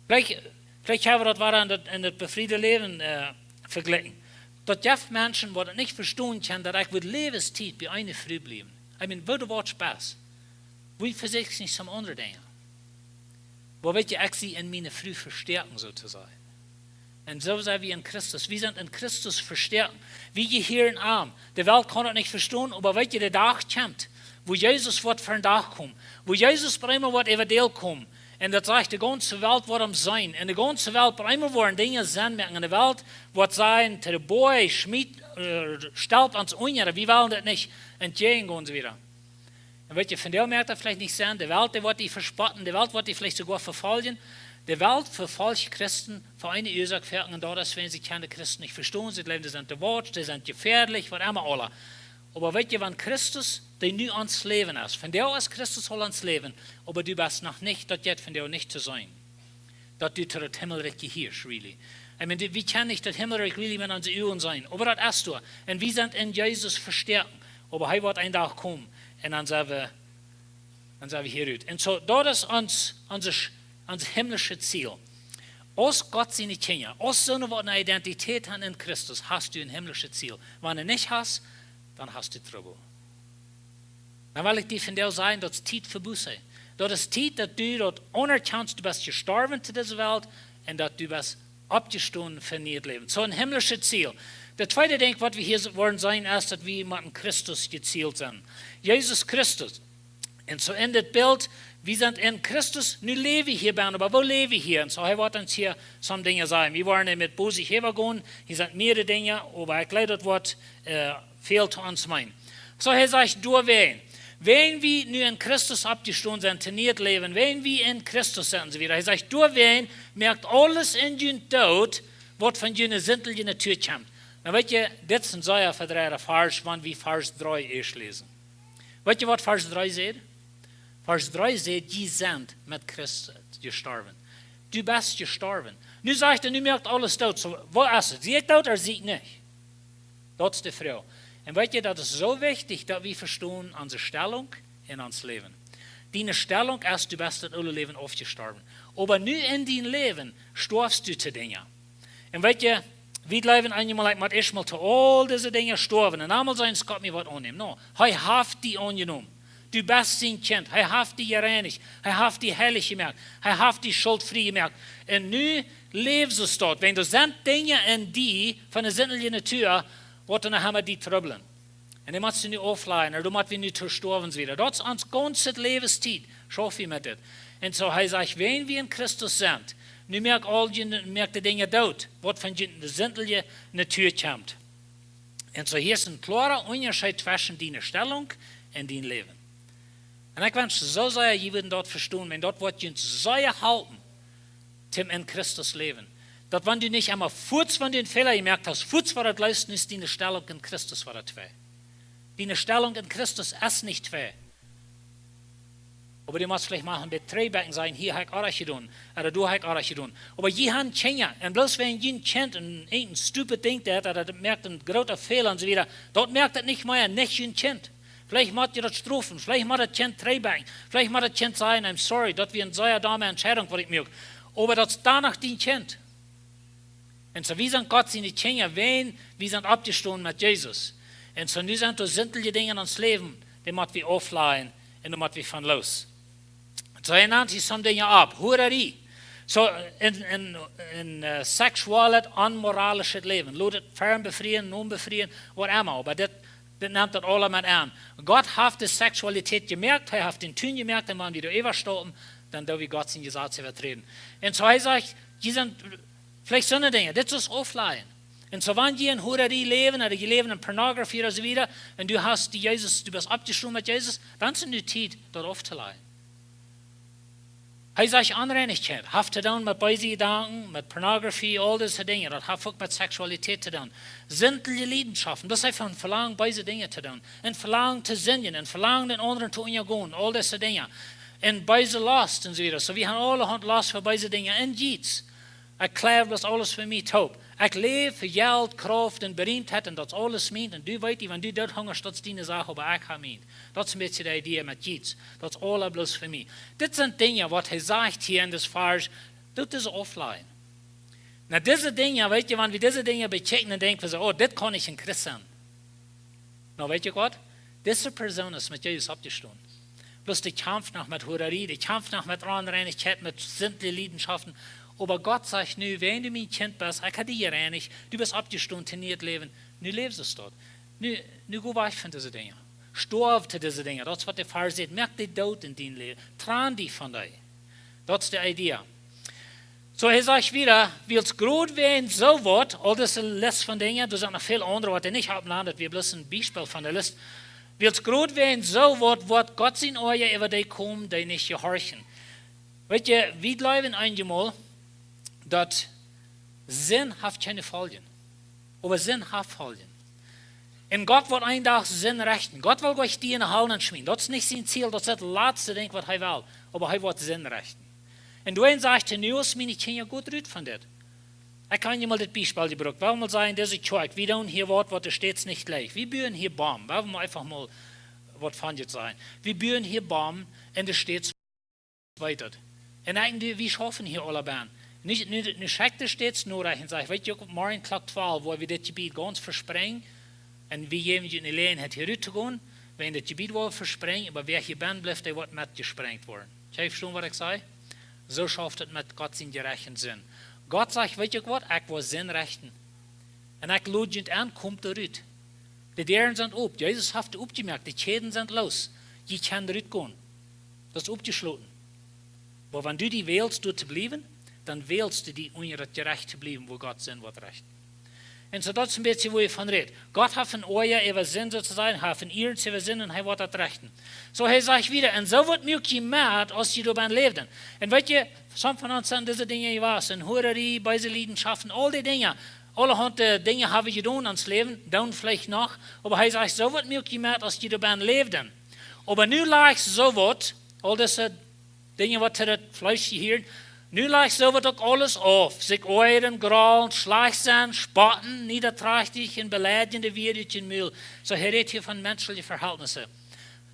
Veleicht, veleicht haben wie daut woa en daut, en daut befriede Läwen, äh, vejlikjt. Daut jeft Menschen, waut daut nich vestonen kjennen, daut ekj wudd Läwenstiet bie eene Fru bliewen. I mean, woo de Welt best. Woo vesieekjst nich soone aundre Dinja. Oba weet jie, ekj sie en miene Fru vestoaken, soo to sajen. Un soo sent wie en Christus. Wie sent en Christus vestoaken. Wie jehieren am. De Welt kaun daut nich vestonen, oba weet jie, de Dach kjemt, wua Jesus woat vondoag komen. Wua Jesus opp eemol woat äwa de Welt komen. Un daut sajcht, de gaunze Welt woat am seenen. Un de gaunze Welt opp eemol woaren Dinja sennen moaken. Un de Welt woat sajen to de Boaj, schmiet, äh, stalt ons unja. Wie wellen daut nich. Un jäajen gonen see wieda. Un weet jie, vondoag moakt daut veleicht nich Senn. De Welt, dee woat die vespotten. De Welt woat die veleicht soogoa vefoljen. De Welt vefolcht Christen fa eene Uasoak, un daut es, wan see kjennen Christen nich vestonen. See jleewen, dee sent de Welt, dee sent jefäadlich, waut emma aules. Oba weet jie, wan Christus, dee nu ons Läwen es. Vondoag es Christus aul ons Läwen. Oba du best noch nich, daut jeit vondoag nich to sennen. Daut du to daut Himmelrikj jehieescht, really. I mean, du, wie kjennen nich daut Himmelrikj really met onse Uagen seenen. Oba daut es doa. Un wie sent en Jesus vestoaken. Oba hee woat een Dach komen. Un dan sent wie, dan sent wie hia rut. Un soo, daut es ons, ons, ons himmlischet Ziel. Aus Gott siene Kjinja, aus soone, waut eene Identität haben en Christus, hast du een himmlischet Ziel. Wan du daut nich hast, dan hast du Trubbel. Dan well ekj die vondoag sajen, daut es Tiet fa Buße. Daut es Tiet, daut du daut aunerkjanst, du best jestorwen to dise Welt un daut du best oppjestonen fa nieet Läwen. Soo een himmlischet Ziel. Daut tweede Dinkj, waut wie hia woaren seenen, es, daut wie met Christus jezielt sent. Jesus Christus. Un soo en dit Bilt, wie sent en Christus, nu läw wie hia bennen, oba woo läw wie hia? Un soo, hee woat ons hia soone Dinja sajen. Wie woaren met Buße hia gonen, hia sent mearere Dinja, oba ekj jleew, daut woat, äh, väl to ons meenen. Soo, hee sajcht, doawäajen, wan wie nu en Christus oppjestonen sent, to nieet Läwen, wan wie en Christus sent, un soo wieda. Hee sajcht, doawäajen moakt aules en junt doot, waut von june sintliche Natua kjemt. Nu weet jie, dit es een sea vedreida Varsch, wan wie Varsch dree ieescht läsen. Weet jie, waut Varsch dree sajcht? Varsch dree sajcht, jie sent met Christus jestorwen. Du best jestorwen. Nu sajcht hee, nu moakt aules doot. Soo, woo es et? Sie ekj doot ooda sie ekj nich? Daut es de Froag. Un weet jie, daut es soo wichtich, daut wie vestonen onse Stellung en ons Läwen. Diene Stellung es, du best daut oole Läwen aufjestorwen. Oba nu en dien Läwen stoafst du to Dinja. Un weet jie, wie jleewen eenjemol, ekj mott ieescht mol to aul dise Dinja stoawen. Un dan mol sajen, Gott mie waut aunnämen. No, hee haft die aunjenomen. Du best sien Kjint. Hee haft die jereinicht. Hee haft die heilich jemoakt. Hee haft die schultfrie jemoakt. Un nu läwst du daut. Wan doa sent Dinja en die von de sintliche Natua, waut dan emma die trubblen. Un dee mott wie nu auflajen, ooda doa mott wie nu to stoawen wieda. Daut es ons gaunze Läwenstiet, schauf wie met dit. Un soo, hee sajcht, wan wie en Christus sent, nu moakt aul june, moakt de Dinja doot, waut von june sintliche Natua kjemt. Un soo, hia es een kloara Unjascheet tweschen diene Stellung un dien Läwen. Un ekj wensch soo sea, jie wudden daut vestonen, un daut woat junt sea halpen, toom en Christus läwen. Daut wan du nich emol fuaz, wan du een Fäla jemoakt hast, fuaz woa daut leisten es, diene Stellung en Christus woat twei. Diene Stellung en Christus es nich twei. Oba du motst veleicht mol een bät trigjbakjen, sajen, hia hab ekj orrajcht jedonen, ooda doa hab ekj orrajcht jedonen. Oba jie haben Kjinja, un bloos wan jun Kjint een, een stupid Dinkj deit, ooda daut moakt een groota Fäla un soo wieda, daut moakt daut nich mea, nich jun Kjint. Veleicht mott jie daut strofen, veleicht mott daut Kjint trigjbrinjen, veleicht mott daut Kjint sajen: "I'm sorry, daut wia eene sea domme Entscheidunk, waut ekj muak." Oba daut es dan noch dien Kjint. Un soo, wie sent Gott siene Kjinja, wan wie sent oppjestonen met Jesus. Un soo, nu sent doa sintelje Dinja en ons Läwen, dee mott wie auflajen un doa mott wie von loos. Soo, hee nant hia some Dinja opp. Hurarie. Soo, en, en, en, äh, sexuellet, onmoralischet Läwen. Lot et fern befrieen, nom befrieen, whatever. Oba dit, dit nemt daut aula met aun. Gott haft de Sexualität jemoakt, hee haft dän Tuin jemoakt, un wan wie doa äwastaupen, dan doo wie Gott sien Jesaz äwaträden. Un soo, hee sajcht, jie sent veleicht soone Dinja, dit es auflajen. Un soo, wan jie en Hurarie läwen, ooda jie läwen en Pornografie ooda soo wieda, un du hast die Jesus, du best oppjestonen met Jesus, dan es et nu Tiet, daut auftolajen. Hee sajcht Onreinichkjeit, haft to doonen met beese Jedanken, met Pornografie, aul dise Dinja. Daut haft uk met Sexualität to doonen. Sintelje Leidenschaften, daut es von Velangen, beese Dinja to doonen. Un Velangen to sindjen, un Velangen dän aundren to unjagonen, aul dise Dinja. Un beese Lost un soo wieda. Soo, wie haben aulahaunt Lost fa beese Dinja. Un Jeets. Ekj kjleew, daut es aules fa mie toop. Ekj läw fa Jelt, Krauft un Beriemtheit un daut es aules mient. Un du weetst, wan du doot hungascht, daut es diene Sach, oba ekj hab mient. Daut es een bät de Idee met Jeets. Daut es aula bloos fa mie. Dit sent Dinja, waut hee sajcht hia en dit Varsch, daut es auflajen. Nu, dise Dinja, weetst, wan wie dise Dinja bekjikjen, dan denkj wie soo: "Oh, dit kaun nich een Christ sennen." Nu, weetst waut? Dise Persoon es met Jesus oppjestonen. Bloos dee kjamft noch met Hurarie, dee kjamft noch met Onreinichkjeit, met sintelje Leidenschaften. Oba Gott sajcht nu: "Wan du mien Kjint best, ekj hab die jereinicht, du best oppjestonen to nieet Läwen. Nu läw soo. Nu, nu go wajch von dise Dinja. Stoaw to dise Dinja." Daut es waut de Varsch sajcht. Moak dee doot en dien Läwen. Tran die von dee. Daut es de Idee. Soo, hee sajcht wieda: "Wiels groot wäajen soo waut", aul dise List von Dinja, doa sent noch väl aundre, waut hee nich oppnant, daut wia bloos een Biespel von de List. "Wiels groot wäajen soo waut, woat Gott sien Oaja äwa dee komen, dee nich jehorchen." Weetst, wie jleewen eenjemol, daut Sind haft kjeene Foljen. Oba Sind haft Foljen. Un Gott woat een Dach Sind rechten. Gott well nich die en de Hal nenschmieten. Daut es nich sien Ziel, daut es daut latste Dinkj, waut hee well. Oba hee woat Sind rechten. Un doawäajen sajcht hee: "Nu es miene Kjinja, got rut von dit." Ekj hab eenjemol dit Biespel jebrukt. Wie wellen mol sajen, dise Kjoakj, wie doonen hia waut, waut doa steit nich jlikj. Wie buen hia Bomben. Wie wellen mol eefach mol waut von dit sajen. Wie buen hia Bomben un doa steit, weetst. Un ekj, wie schaufen hia aula bie. Nu, nu, nu schekjt de States Norechten un sajcht: "Weetst, morjen Klock twalw woa wie dit Jebied gaunz vesprenjen. Un wie jäwen junt de Jeläajenheit, hia rut to gonen. Wan dit Jebied woat vesprenjt, oba wäa hia bennen blift, dee woat metjesprenjt woaren." Jie vestehen, waut ekj saj? Soo schauft et met Gott sien Jerecht un Sind. Gott sajcht: "Weetst waut? Ekj woa Sind rechten. Un ekj lod junt en, komt doa rut. De Däaren sent op. Jesus haft dee opjemoakt. De Kjäden sent loos. Jie kjennen rut gonen. Daut es opjeschloten. Oba wan du die wälst, doa to bliewen, dan wälst du die, unja daut Jerecht to bliewen, wua Gott Sind woat rechten." Un soo, daut es een bät, wua hee von rät. Gott haft een Oaja äwa Sind, soo to sajen, haft een Ierenst äwa Sind un hee woat daut rechten. Soo, hee sajcht wieda: "Un soo waut muak jie met, aus jie doabennen läwden." Un weetst, some von ons sent dise Dinja jewast, un Hurarie, beese Leidenschaften, aul dee Dinja. Aulahaunt, äh, Dinja hab wie jedonen en ons Läwen, doonen veleicht noch. Oba hee sajcht: "Soo waut muak jie met, aus jie doabennen läwden. Oba nu lajcht soo waut, aul dise Dinja, waut to daut Fleesch jehieren, nu lajcht soo waut uk aules auf. Sikj oajren, grolen, schlajcht sennen, spotten, niedaträchtich un beleidjende Wieed ut jun Mul." Soo, hee rät hia von menschelje Vehältnisse.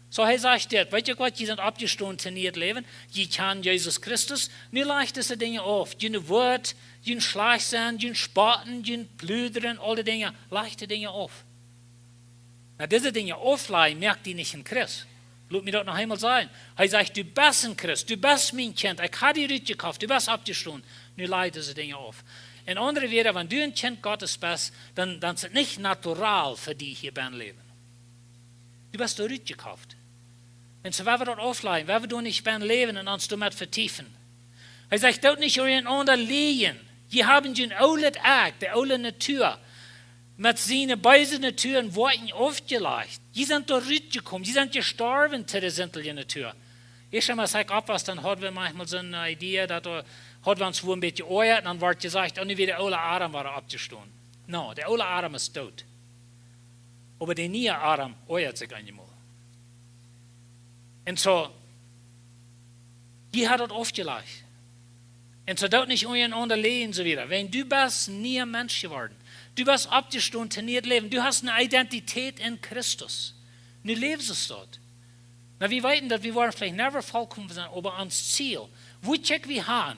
Soo, hee sajcht dit: "Weetst waut? Jie sent oppjestonen to nieet Läwen. Jie kjanen Jesus Christus. Nu lajcht dise Dinja auf. Jun Wuat, jun schlajcht sennen, jun spotten, jun pludren, aul dee Dinja. Lajcht dee Dinja auf." Nu, dise Dinja auflajen moakt die nich een Christ. Lot mie daut noch eemol sajen. Hee sajcht: "Du best een Christ, du best mien Kjint, ekj hab die rutjekoft, du best oppjestonen. Nu laj dise Dinja auf." En aundre Wieed, wan du een Kjint Gottes best, dan, dan es et nich natural fa die hia bennen läwen. Du best doa rutjekoft. Un soo, wie wellen daut auflajen, wie wellen doa nich bennen läwen un ons doamet vetiefen. Hee sajcht: "Doot nich unjarenaunda lieejen. Jie haben jun oolet Akj, de oole Natua, met siene beese Natua un Woakjen aufjelajcht. Jie sent doa rutjekomen, jie sent jestorwen to de sintelje Natua." Ekj meen, aus ekj oppwos, dan haud wie maunchmol soone Idee, daut wie, haud wie ons wua een bät jeoajat, un dan wort jesajcht: "Oh, nu wia de oole Adam wada oppjestonen." No, de oole Adam es doot. Oba de niea Adam oajat sikj eenjemol. Un soo, jie haben daut aufjelajcht. Un soo, doot nich unjarenaunda lieejen, soo wieda. Wan du best een niea Mensch jeworden. Du best oppjestonen to nieet Läwen. Du hast eene Identität en Christus. Nu läwen see daut. Na, wie weeten daut wie woaren veleicht never vollkomen sennen, oba ons Ziel, wua kjikj wie han?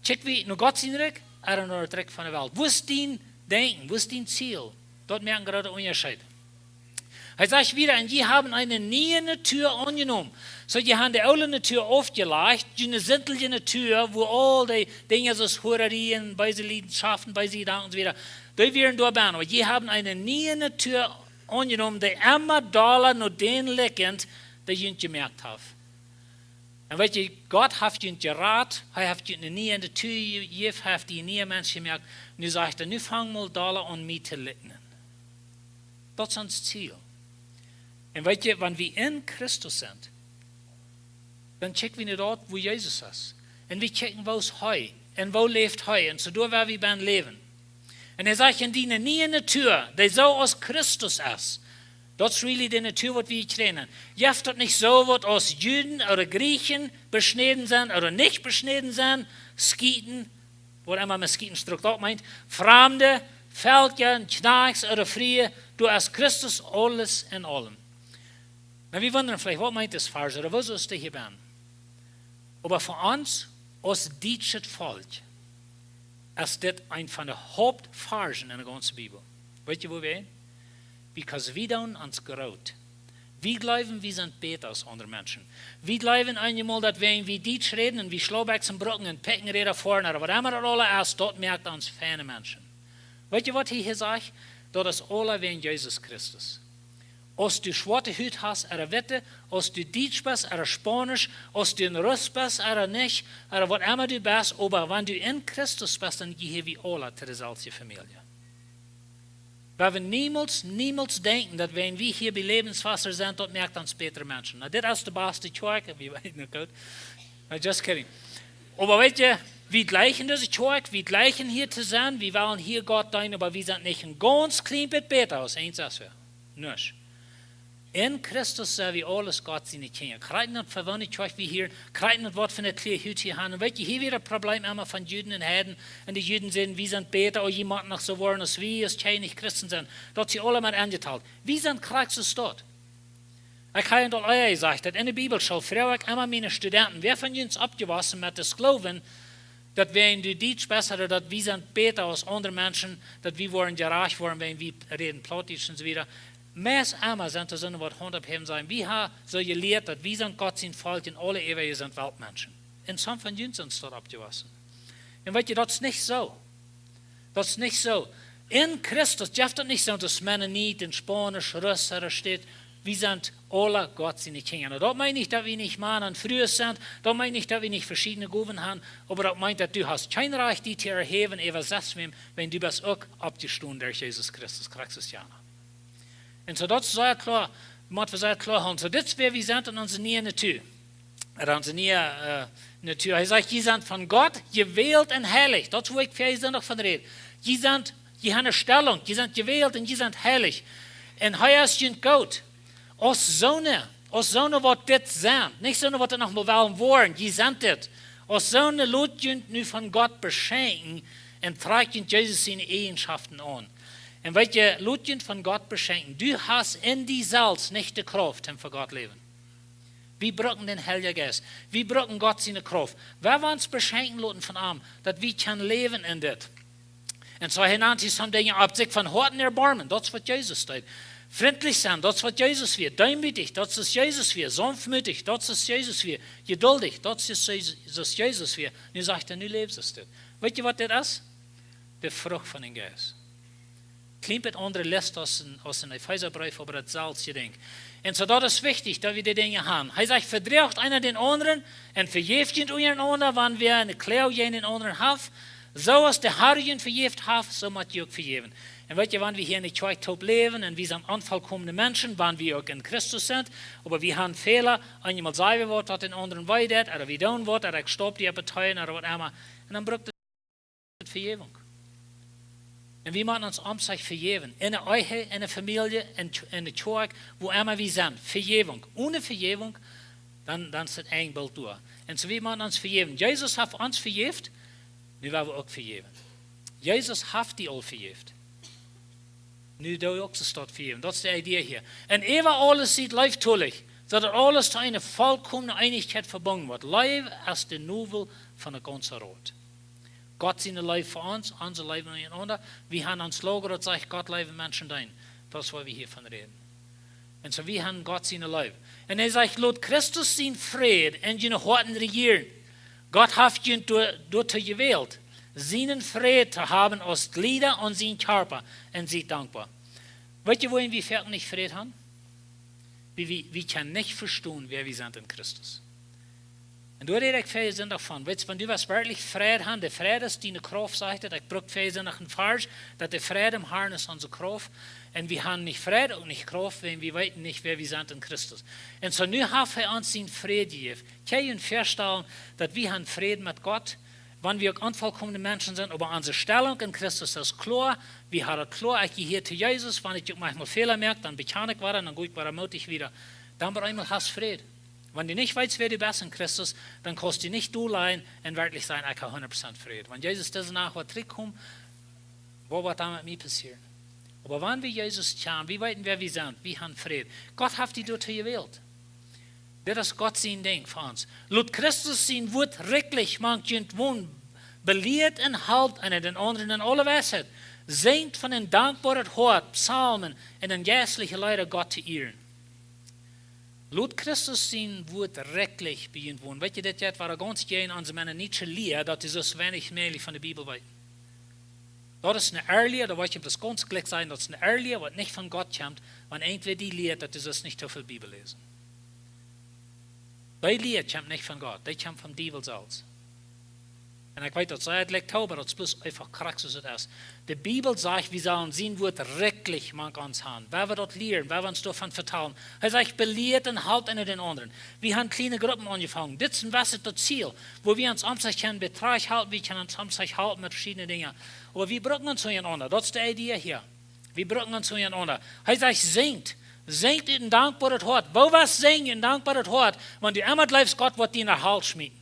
Kjikj wie no Gott sien Rikj ooda no daut Rikj von de Welt? Wua es dien Denkjen? Wua es dien Ziel? Daut moakt een grooten Unjascheet. Hee sajcht wieda: "Un jie haben eene niee Natua aunjenomen." Soo, jie haben de oole Natua aufjelajcht, june sintelje Natua, wua aul dee Dinja soo aus Hurerien, beese Liedenschaften, beese Jedanken un soo wieda, dee wieren doa bennen. Oba jie haben eene niee Natua aunjenomen, dee emma dolla no dän likjent, dee junt jemoakt haft. Un weet jie, Gott haft junt jerat, hee haft junt eene niee Natua jejäft, hee haft die een nieen Mensch jemoakt. Nu sajcht hee: "Nu fang mol dolla aun mie to likjnen." Daut es ons Ziel. Un weet jie, wan wie en Christus sent, dan kjikj wie no daut, wua Jesus es. Un wie kjikjen, wua es hee? Un wua läft hee? Un soo doa woa wie bennen läwen. Un hee sajcht: "En diene niee Natua, dee soo aus Christus es." Daut es really de Natua, waut wie kjrieen. Jeft daut nich soo waut aus Juden ooda Griechen, beschnäden sennen ooda nich beschnäden sennen, Skiten, waut emma met Skiten strukjt daut meent, Framde, Velkja, Kjnajchts ooda Friee, doa es Christus aules en aulem. Na, wie wundren veleicht, waut meent dis Varsch, ooda woo es dee hia bennen? Oba fa ons, aus dietschet Volkj, es dit een von de Hauptvarschen en de gaunze Bibel. Weet jie, wuarom? Because wie doonen ons groot. Wie jleewen, wie sent bäta aus aundre Menschen. Wie jleewen eenjemol, daut wan wie Dietsch räden un wie Schlaubbekjsen brucken un Pekjnräda foaren, ooda waut emma daut aules es, daut moakt ons feine Menschen. Weet jie, waut hee hia sajcht? Daut es aules wäajen Jesus Christus. Aus du schwoate Hut hast ooda witte, aus du Dietsch best ooda Spaunisch, aus du een Russ best ooda nich, ooda waut emma du best, oba wan du en Christus best, dan jehia wie aule to deeselwje Famielje. Wie woaren niemols, niemols denkjen, daut wan wie hia bie Lebenswasser sent, daut moakt ons bätre Menschen. Na, dit es de baste Kjoakj, wie weeten daut goot. Na, just kidding. Oba weet jie, wie jlikjen dise Kjoakj, wie jlikjen hia to sennen, wie wellen hia Gott deenen, oba wie sent nich een gaunz kjlien bät bäta aus eent es wie. Nuscht. En Christus sent wie aules Gott siene Kjinja. Krakjt daut, fa woone Kjoakj wie hia, krakjt daut, waut fa eene Kjlia Hut jie han. Un weet jie, hia wia daut Problem emma von Juden un Heiden. Un de Juden säden: "Wie sent bäta, oh, jie motten noch soo woaren aus wie, aus jie nich Christen sent." Daut es aulemaun aunjetalt. Wie sent krakjt soo doa. Ekj hab aul ea jesajcht, daut en de Bibelschool froag ekj emma miene Studenten: "Wäa von junt es oppjewossen met de Gloowen, daut wan du Dietsch best ooda daut wie sent bäta aus aundre Menschen, daut wie woaren jerajcht woaren, wan wie räden Plautdietsch un soo wieda?" Meist emma sent doa soone, waut Haunt opphäwen, sajen: "Wie haben soo jelieet, daut wie sent Gott sien Volkj un aule äwaje sent Weltmenschen." Un sommje von junt sent doa oppjewossen. Un weet jie, daut es nich soo. Daut es nich soo. En Christus jeft daut nich soo, daut Mennonit un Spaunisch, Russ ooda Städ, wie sent aule Gott siene Kjinja. Nu, daut meent nich, daut wie nich Mana un Frues sent, daut meent nich, daut wie nich veschiedne Gowen han, oba daut meent, daut du hast kjeen Rajcht, die to erhäwen äwa sest wäm, wan du best uk oppjestonen derch Jesus Christus, krakjt soo aus jana. Un soo daut es sea kloa, mott wie sea kloa hoolen. Soo, dit es wäa wie sent en onse niee Natua. En onse niee, äh, Natua. Hee sajcht: "Jie sent von Gott jewält un heilich." Daut es, wua ekj väaje Sindach von räd. Jie sent, jie haben eene Stellung, jie sent jewält un jie sent heilich. Un hee es junt goot. Aus soone, aus soone, waut dit sent. Nich soone, waut daut noch mol wellen woaren. Jie sent dit. Aus soone lot junt nu von Gott beschenkjen un trakjt junt Jesus siene Eajenschoften aun. Un weet jie, lot junt von Gott beschenkjen. Du hast en die selfst nich de Krauft, om fa Gott läwen. Wie brucken dän Heiljen Jeist. Wie brucken Gott siene Krauft. Wie woaren ons beschenkjen loten von am, daut wie kjennen läwen en dit. Un soo hee nant hia soone Dinja opp: "Sikj von Hoaten erboarmen", daut es, waut Jesus deed. "Frintlich sennen", daut es, waut Jesus wia. "Deemootich", daut es, waut Jesus wia. "Saunftmootich", daut es, waut Jesus wia. "Jeduldich", daut es, waut Jesus wia. Nu sajcht hee: "Nu läwen see dit." Weet jie, waut dit es? De Frucht von dän Jeist. Kjlien bät aundre List aus en, aus en Efeesabreef, oba daut selwje Dinkj. Un soo, daut es wichtich, daut wie dee Dinja han. Hee sajcht: "Vedroacht eena dän aundren un vejäft junt unjarenaunda, wan wäa eene Kloag jäajen dän aundren haft. Soo aus de Herr junt vejäft haft, soo mott jie uk vejäwen." Un weet jie, wan wie hia en de Kjoakj toop läwen un wie sent onvollkomne Menschen, wan wie uk en Christus sent, oba wie han Fäla, eenjemol saj wie waut, waut dän aundren wee deit, ooda wie doonen waut, ooda ekj staup die opp de Teen, ooda waut emma. Un dan brukt et Vejäwunk. Un wie motten ons omsich vejäwen. En de Ehe, en de Famielje, en, en de Kjoakj, wua emma wie sent. Vejäwunk. Onen Vejäwunk, dan, dan es et een Bilt doa. Un soo, wie motten ons vejäwen. Jesus haft ons vejäft, nu woa wie uk vejäwen. Jesus haft die aul vejäft. Nu doo uk soo daut fa junt. Daut es de Idee hia. Un äwa aules siet leeftolich, daut et aules to eene volkomne Eenichkjeit vebungen woat. Leew es de Nowel von de gaunze Rot. Gott siene Leew fa ons, onse Leew fa enaunda. Wie haben ons Logo, daut sajcht: Gott leewen, Menschen deenen. Daut es, wua wie hia von räden. Un soo, wie haben Gott siene Leew. Un hee sajcht: Lot Christus sienen Fräd en june Hoaten rejieren. Gott haft junt doa-, doatoo jewält, sienen Fräd to haben aus Jlieda aun sienen Kjarpa, un siet dankboa. Weet jie, wuarom wie foaken nich Fräd haben? Wie, wie, wie kjennen nich vestonen, wäa wie sent en Christus. Un doa räd ekj väl Sindach von. Weetst, wan du west werkjlich Fräd haben, de Fräd es diene Krauft, sajcht et. Ekj bruck väl Sindach een Varsch, daut de Fräd em Harn es onse Krauft. Un wie haben nich Fräd, uk nich Krauft, wan wie weeten nich, wäa wie sent en Christus. Un soo nu haft hee ons sienen Fräd jejäft. Kjenn jie junt väastalen, daut wie haben Fräd met Gott, wan wie uk onvolkomne Menschen sent, oba onse Stellunk en Christus es kloa. Wie haben daut kloa: Ekj jehia to Jesus, wan ekj uk maunchmol Fäla moak, dan bekjan ekj wada, dan go ekj wada mootich wieda. Dan opp eemol hast Fräd. Wan du nich weetst, wäa du best en Christus, dan kaust du nich doa läwen un werkjlich sajen: Ekj hab hundat Prozent Fräd. Wan Jesus dise Nacht woat trigjkomen, waut woat dan met mie passieren? Oba wan wie Jesus kjanen, wie weeten, wäa wie sent, wie haben Fräd. Gott haft die doatoo jewält. Dit es Gott sien Dinkj fa ons. Lot Christus sien Wuat rikjlich mank junt wonen. Belieet un halpt eena dän aundren en aule Weisheit. Sinjt von een dankboaret Hoat Psalmen un en jeistelje Leeda, Gott to ieren. Lot Christus sien Wuat rikjlich bie junt wonen. Weetst, dit jeit wada gaunz jäajen onse mennonitische Lia, daut du sust weinich mäajlich von de Bibel weeten. Daut es eene Lia, daut well ekj bloos gaunz krakjt sajen, daut es eene Lia, waut nich von Gott kjemt, wan irjentwäa die lieet, daut du sust nich too väl Bibel läsen. Dee Lia kjemt nich von Gott, dee kjemt vom Diewel selfst. Un ekj weet, daut sajcht et leicht, oba daut es bloos eefach krakjt soo aus et es. De Bibel sajcht, wie sellen sien Wuat rikjlich mank ons haben. Wua wie daut lieren, wua wie ons doavon vetalen. Hee sajcht: Belieet un halpt eena dän aundren. Wie haben kjliene Gruppen aunjefongen. Dit es een bät daut Ziel, wua wie ons omsich kjennen betrajcht halpen, wie kjennen ons omsich halpen met veschiedne Dinja. Oba wie brucken ons unjarenaunda. Daut es de Idee hia. Wie brucken ons unjarenaunda. Hee sajcht: Sinjt. Sinjt ut een dankboaret Hoat. Woo woascht sinjen ut een dankboaret Hoat, wan du emma jleefst, Gott woat die en de Hal schmieten?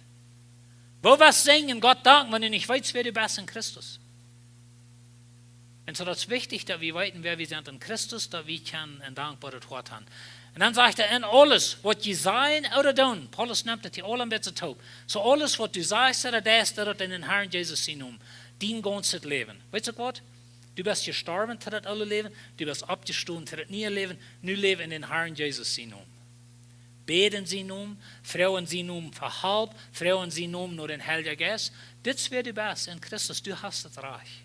Woo woascht sinjen un Gott danken, wan du nich weetst, wäa du best en Christus? Un soo, daut es wichtich, daut wie weeten, wäa wie sent en Christus, daut wie kjennen een dankboaret Hoat haben. Un dan sajcht hee: En aules, waut jie sajen ooda doonen, Paulus nemt daut hia aul een bät toop. Soo aules, waut du sajst ooda deist, daut en dän Harn Jesus sienen Nomen. Dien gaunzet Läwen. Weetst du waut? Du best jestorwen to daut oole Läwen, du best oppjestonen to daut niee Läwen, nu läw en dän Harn Jesus sienen Nomen. Bäd en sienen Nomen, froag en sienen Nomen fa Help, froag en sienen Nomen no dän Heiljen Jeist. Dit es, wäa du best en Christus, du hast daut Rajcht.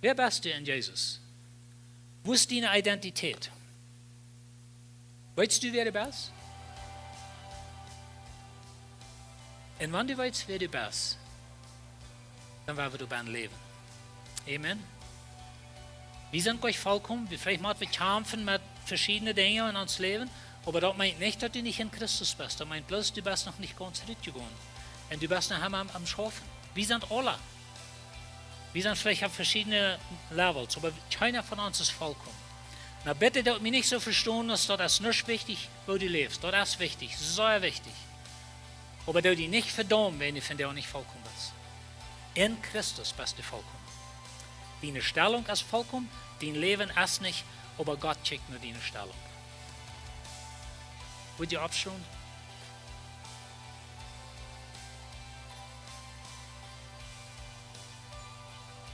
Wäa best du en Jesus? Wua es diene Identität? Weetst du, wäa du best? Un wan du weetst, wäa du best, dan woa wie doabennen läwen. Amen. Wie sent nich volkomen. Wie, veleicht motten wie kjamfen met veschiedne Dinja en ons Läwen, oba daut meent nich, daut du nich en Christus best. Daut meent bloos, du best noch nich gaunz rutjegonen. Un du best noch emma aum, aum Schaufen. Wie sent aula. Wie sent veleicht opp veschiedne Levels, oba kjeena von ons es volkomen. Nu bitte, daut mie nich soo vestonen, daut daut es nich wichtich, woo du läfst. Daut es wichtich, sea wichtich. Oba daut die nich vedaumen, wan du vondoag nich volkomen best. En Christus best du volkomen. Diene Stellunk es volkomen, dien Läwen es nich, oba Gott kjikjt no diene Stellunk. Woa wie oppstonen?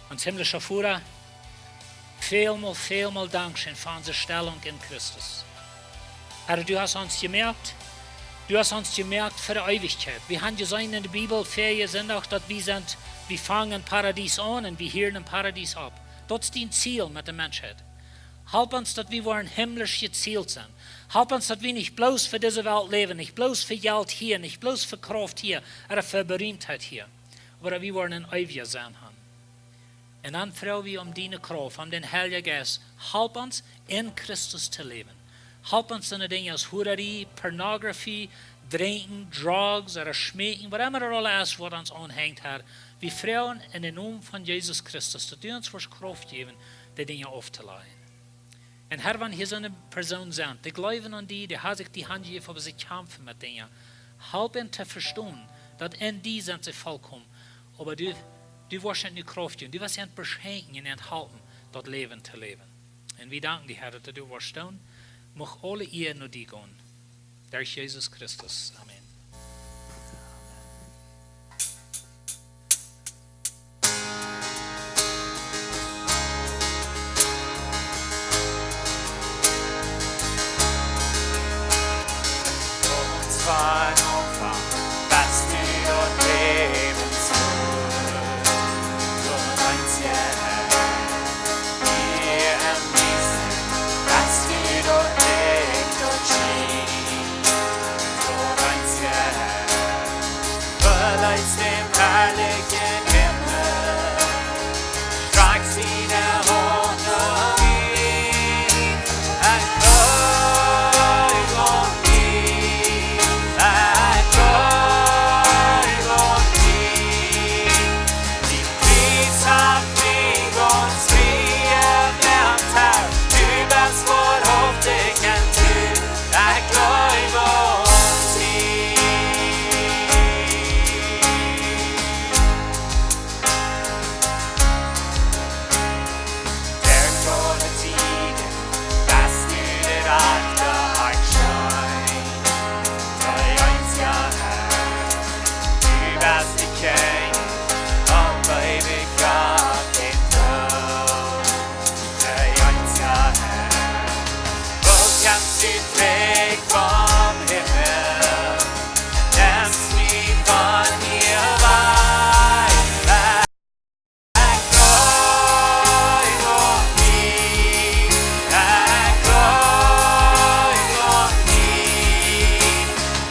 Ons himmlischa Voda, välmol, välmol Dankscheen fa onse Stellunk en Christus. Herr, du hast ons jemoakt, du hast ons jemoakt fa de Eewichkjeit. Wie haben jeseenen en de Bibel, väajen Sindach, daut wie sent, wie fangen em Paradies aun un wie hieren em Paradies opp. Daut es dien Ziel met de Menschheit. Halp ons, daut wie woaren himmlisch jezielt sennen. Halp ons, daut wie nich bloos fa dise Welt läwen, nich bloos fa Jelt hia, nich bloos fa Krauft hia, ooda fa Berühmtheit hia, oba daut wie woaren een eewjet Sennen haben. Un dan froag wie om diene Krauft, om dän Heiljen Jeist. Halp ons, en Christus to läwen. Halp ons, soone Dinja aus Hurarie, Pornografie, Drinkjen, Drugs ooda Schmeekjen, waut emma daut aula es, waut ons aunhenjt, Herr. Wie froagen en dän Nomen von Jesus Christus, daut du ons woascht Krauft jäwen, dee Dinja auftoläjen. Un Herr, wan hia soone Persoonen sent, dee jleewen aun die, dee haben sikj die Haunt jejäft, oba see kjamfen met Dinja. Halp an to vestonen, daut en die sent see volkomen. Oba du, du woascht an nu Krauft jäwen. Du woascht an beschenken un an halpen, daut Läwen to läwen. Un wie danken die, Herr, daut du doa woascht doonen. Mucht aule Ea no die gonen. Derch Jesus Christus. Amen. Von Aunfank best du daut Läwenswuat. Daut eensje Herr, hia em Himmel, best du daut Licht, daut schient. Daut eensje Herr, beleefst dän herrlichen Himmel. Strakjst diene Haunt no mie. Ekj jleew aun die. Ekj jleew aun die. Dien Kjriez haft mie gaunz frie jemoakt, Herr. Du best woarhauftich un tru. Ekj jleew aun die. Derch aule Tieden best du de rajchta Akjsteen. Daut eensje Herr, du best de Kjennich, onbeewicht opp dän Troon. Daut eensje Herr, woo kjemst du trigj vom Himmel, nemst mie von hia wajch. Ekj jleew aun die, ekj jleew aun die.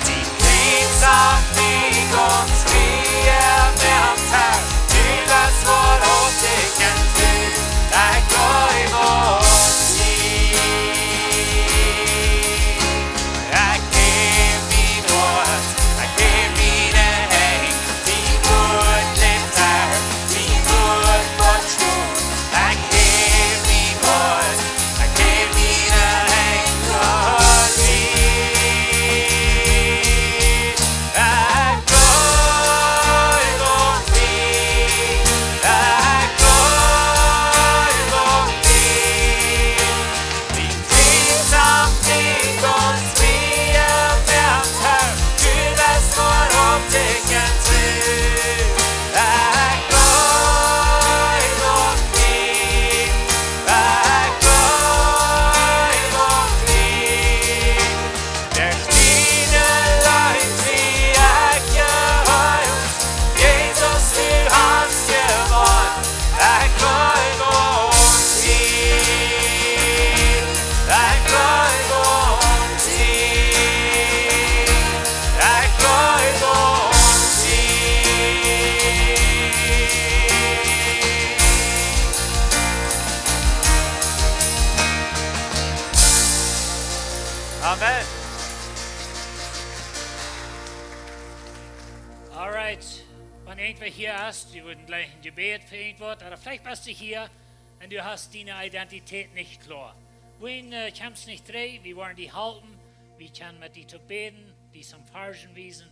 Dien Kjriez haft mie gaunz frie jemoakt, Herr. Du best woarhauftich un tru. Ekj jleew aun die. Ekj jäw mien Hoat, ekj jäw miene Henj, dien Wuat lift, Herr, dien Wuat woat stonen. Ekj jäw mien Hoat, ekj jäw miene Henj aun die. Ekj jleew aun die, ekj jleew aun die. Dien Kjriez haft mie gaunz frie jemoakt, Herr, du best woarhauftich un tru. Ekj jleew aun die, ekj jleew aun die. Derch diene Leew sie ekj jeheelt. Jesus, du hast jewonnt. Ekj jleew aun die. Ekj jleew aun die. Ekj jleew aun die. Amen. Alright. Wan irjentwäa hia es, wie wudden jlikj een Jebäd fa irjentwaut, ooda veleicht best du hia un du hast diene Identität nich kloa. Wan, äh, kjemst nich trigj, wie woaren die halpen, wie kjennen met die toop bäden, die some Varschen wiesen.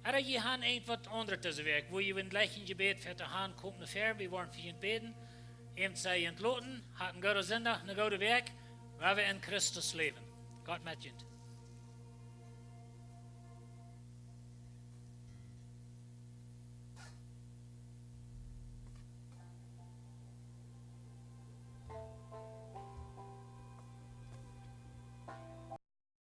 Ooda jie han irjentwaut aundret dise Wäakj, wua jie wudden jlikj een Jebäd fa to han, komt no väaren, wie woaren fa junt bäden. Eenem saj ekj, loten, hat een gooden Sindach, eene goode Wäakj, wua wie en Christus läwen. Gott met junt.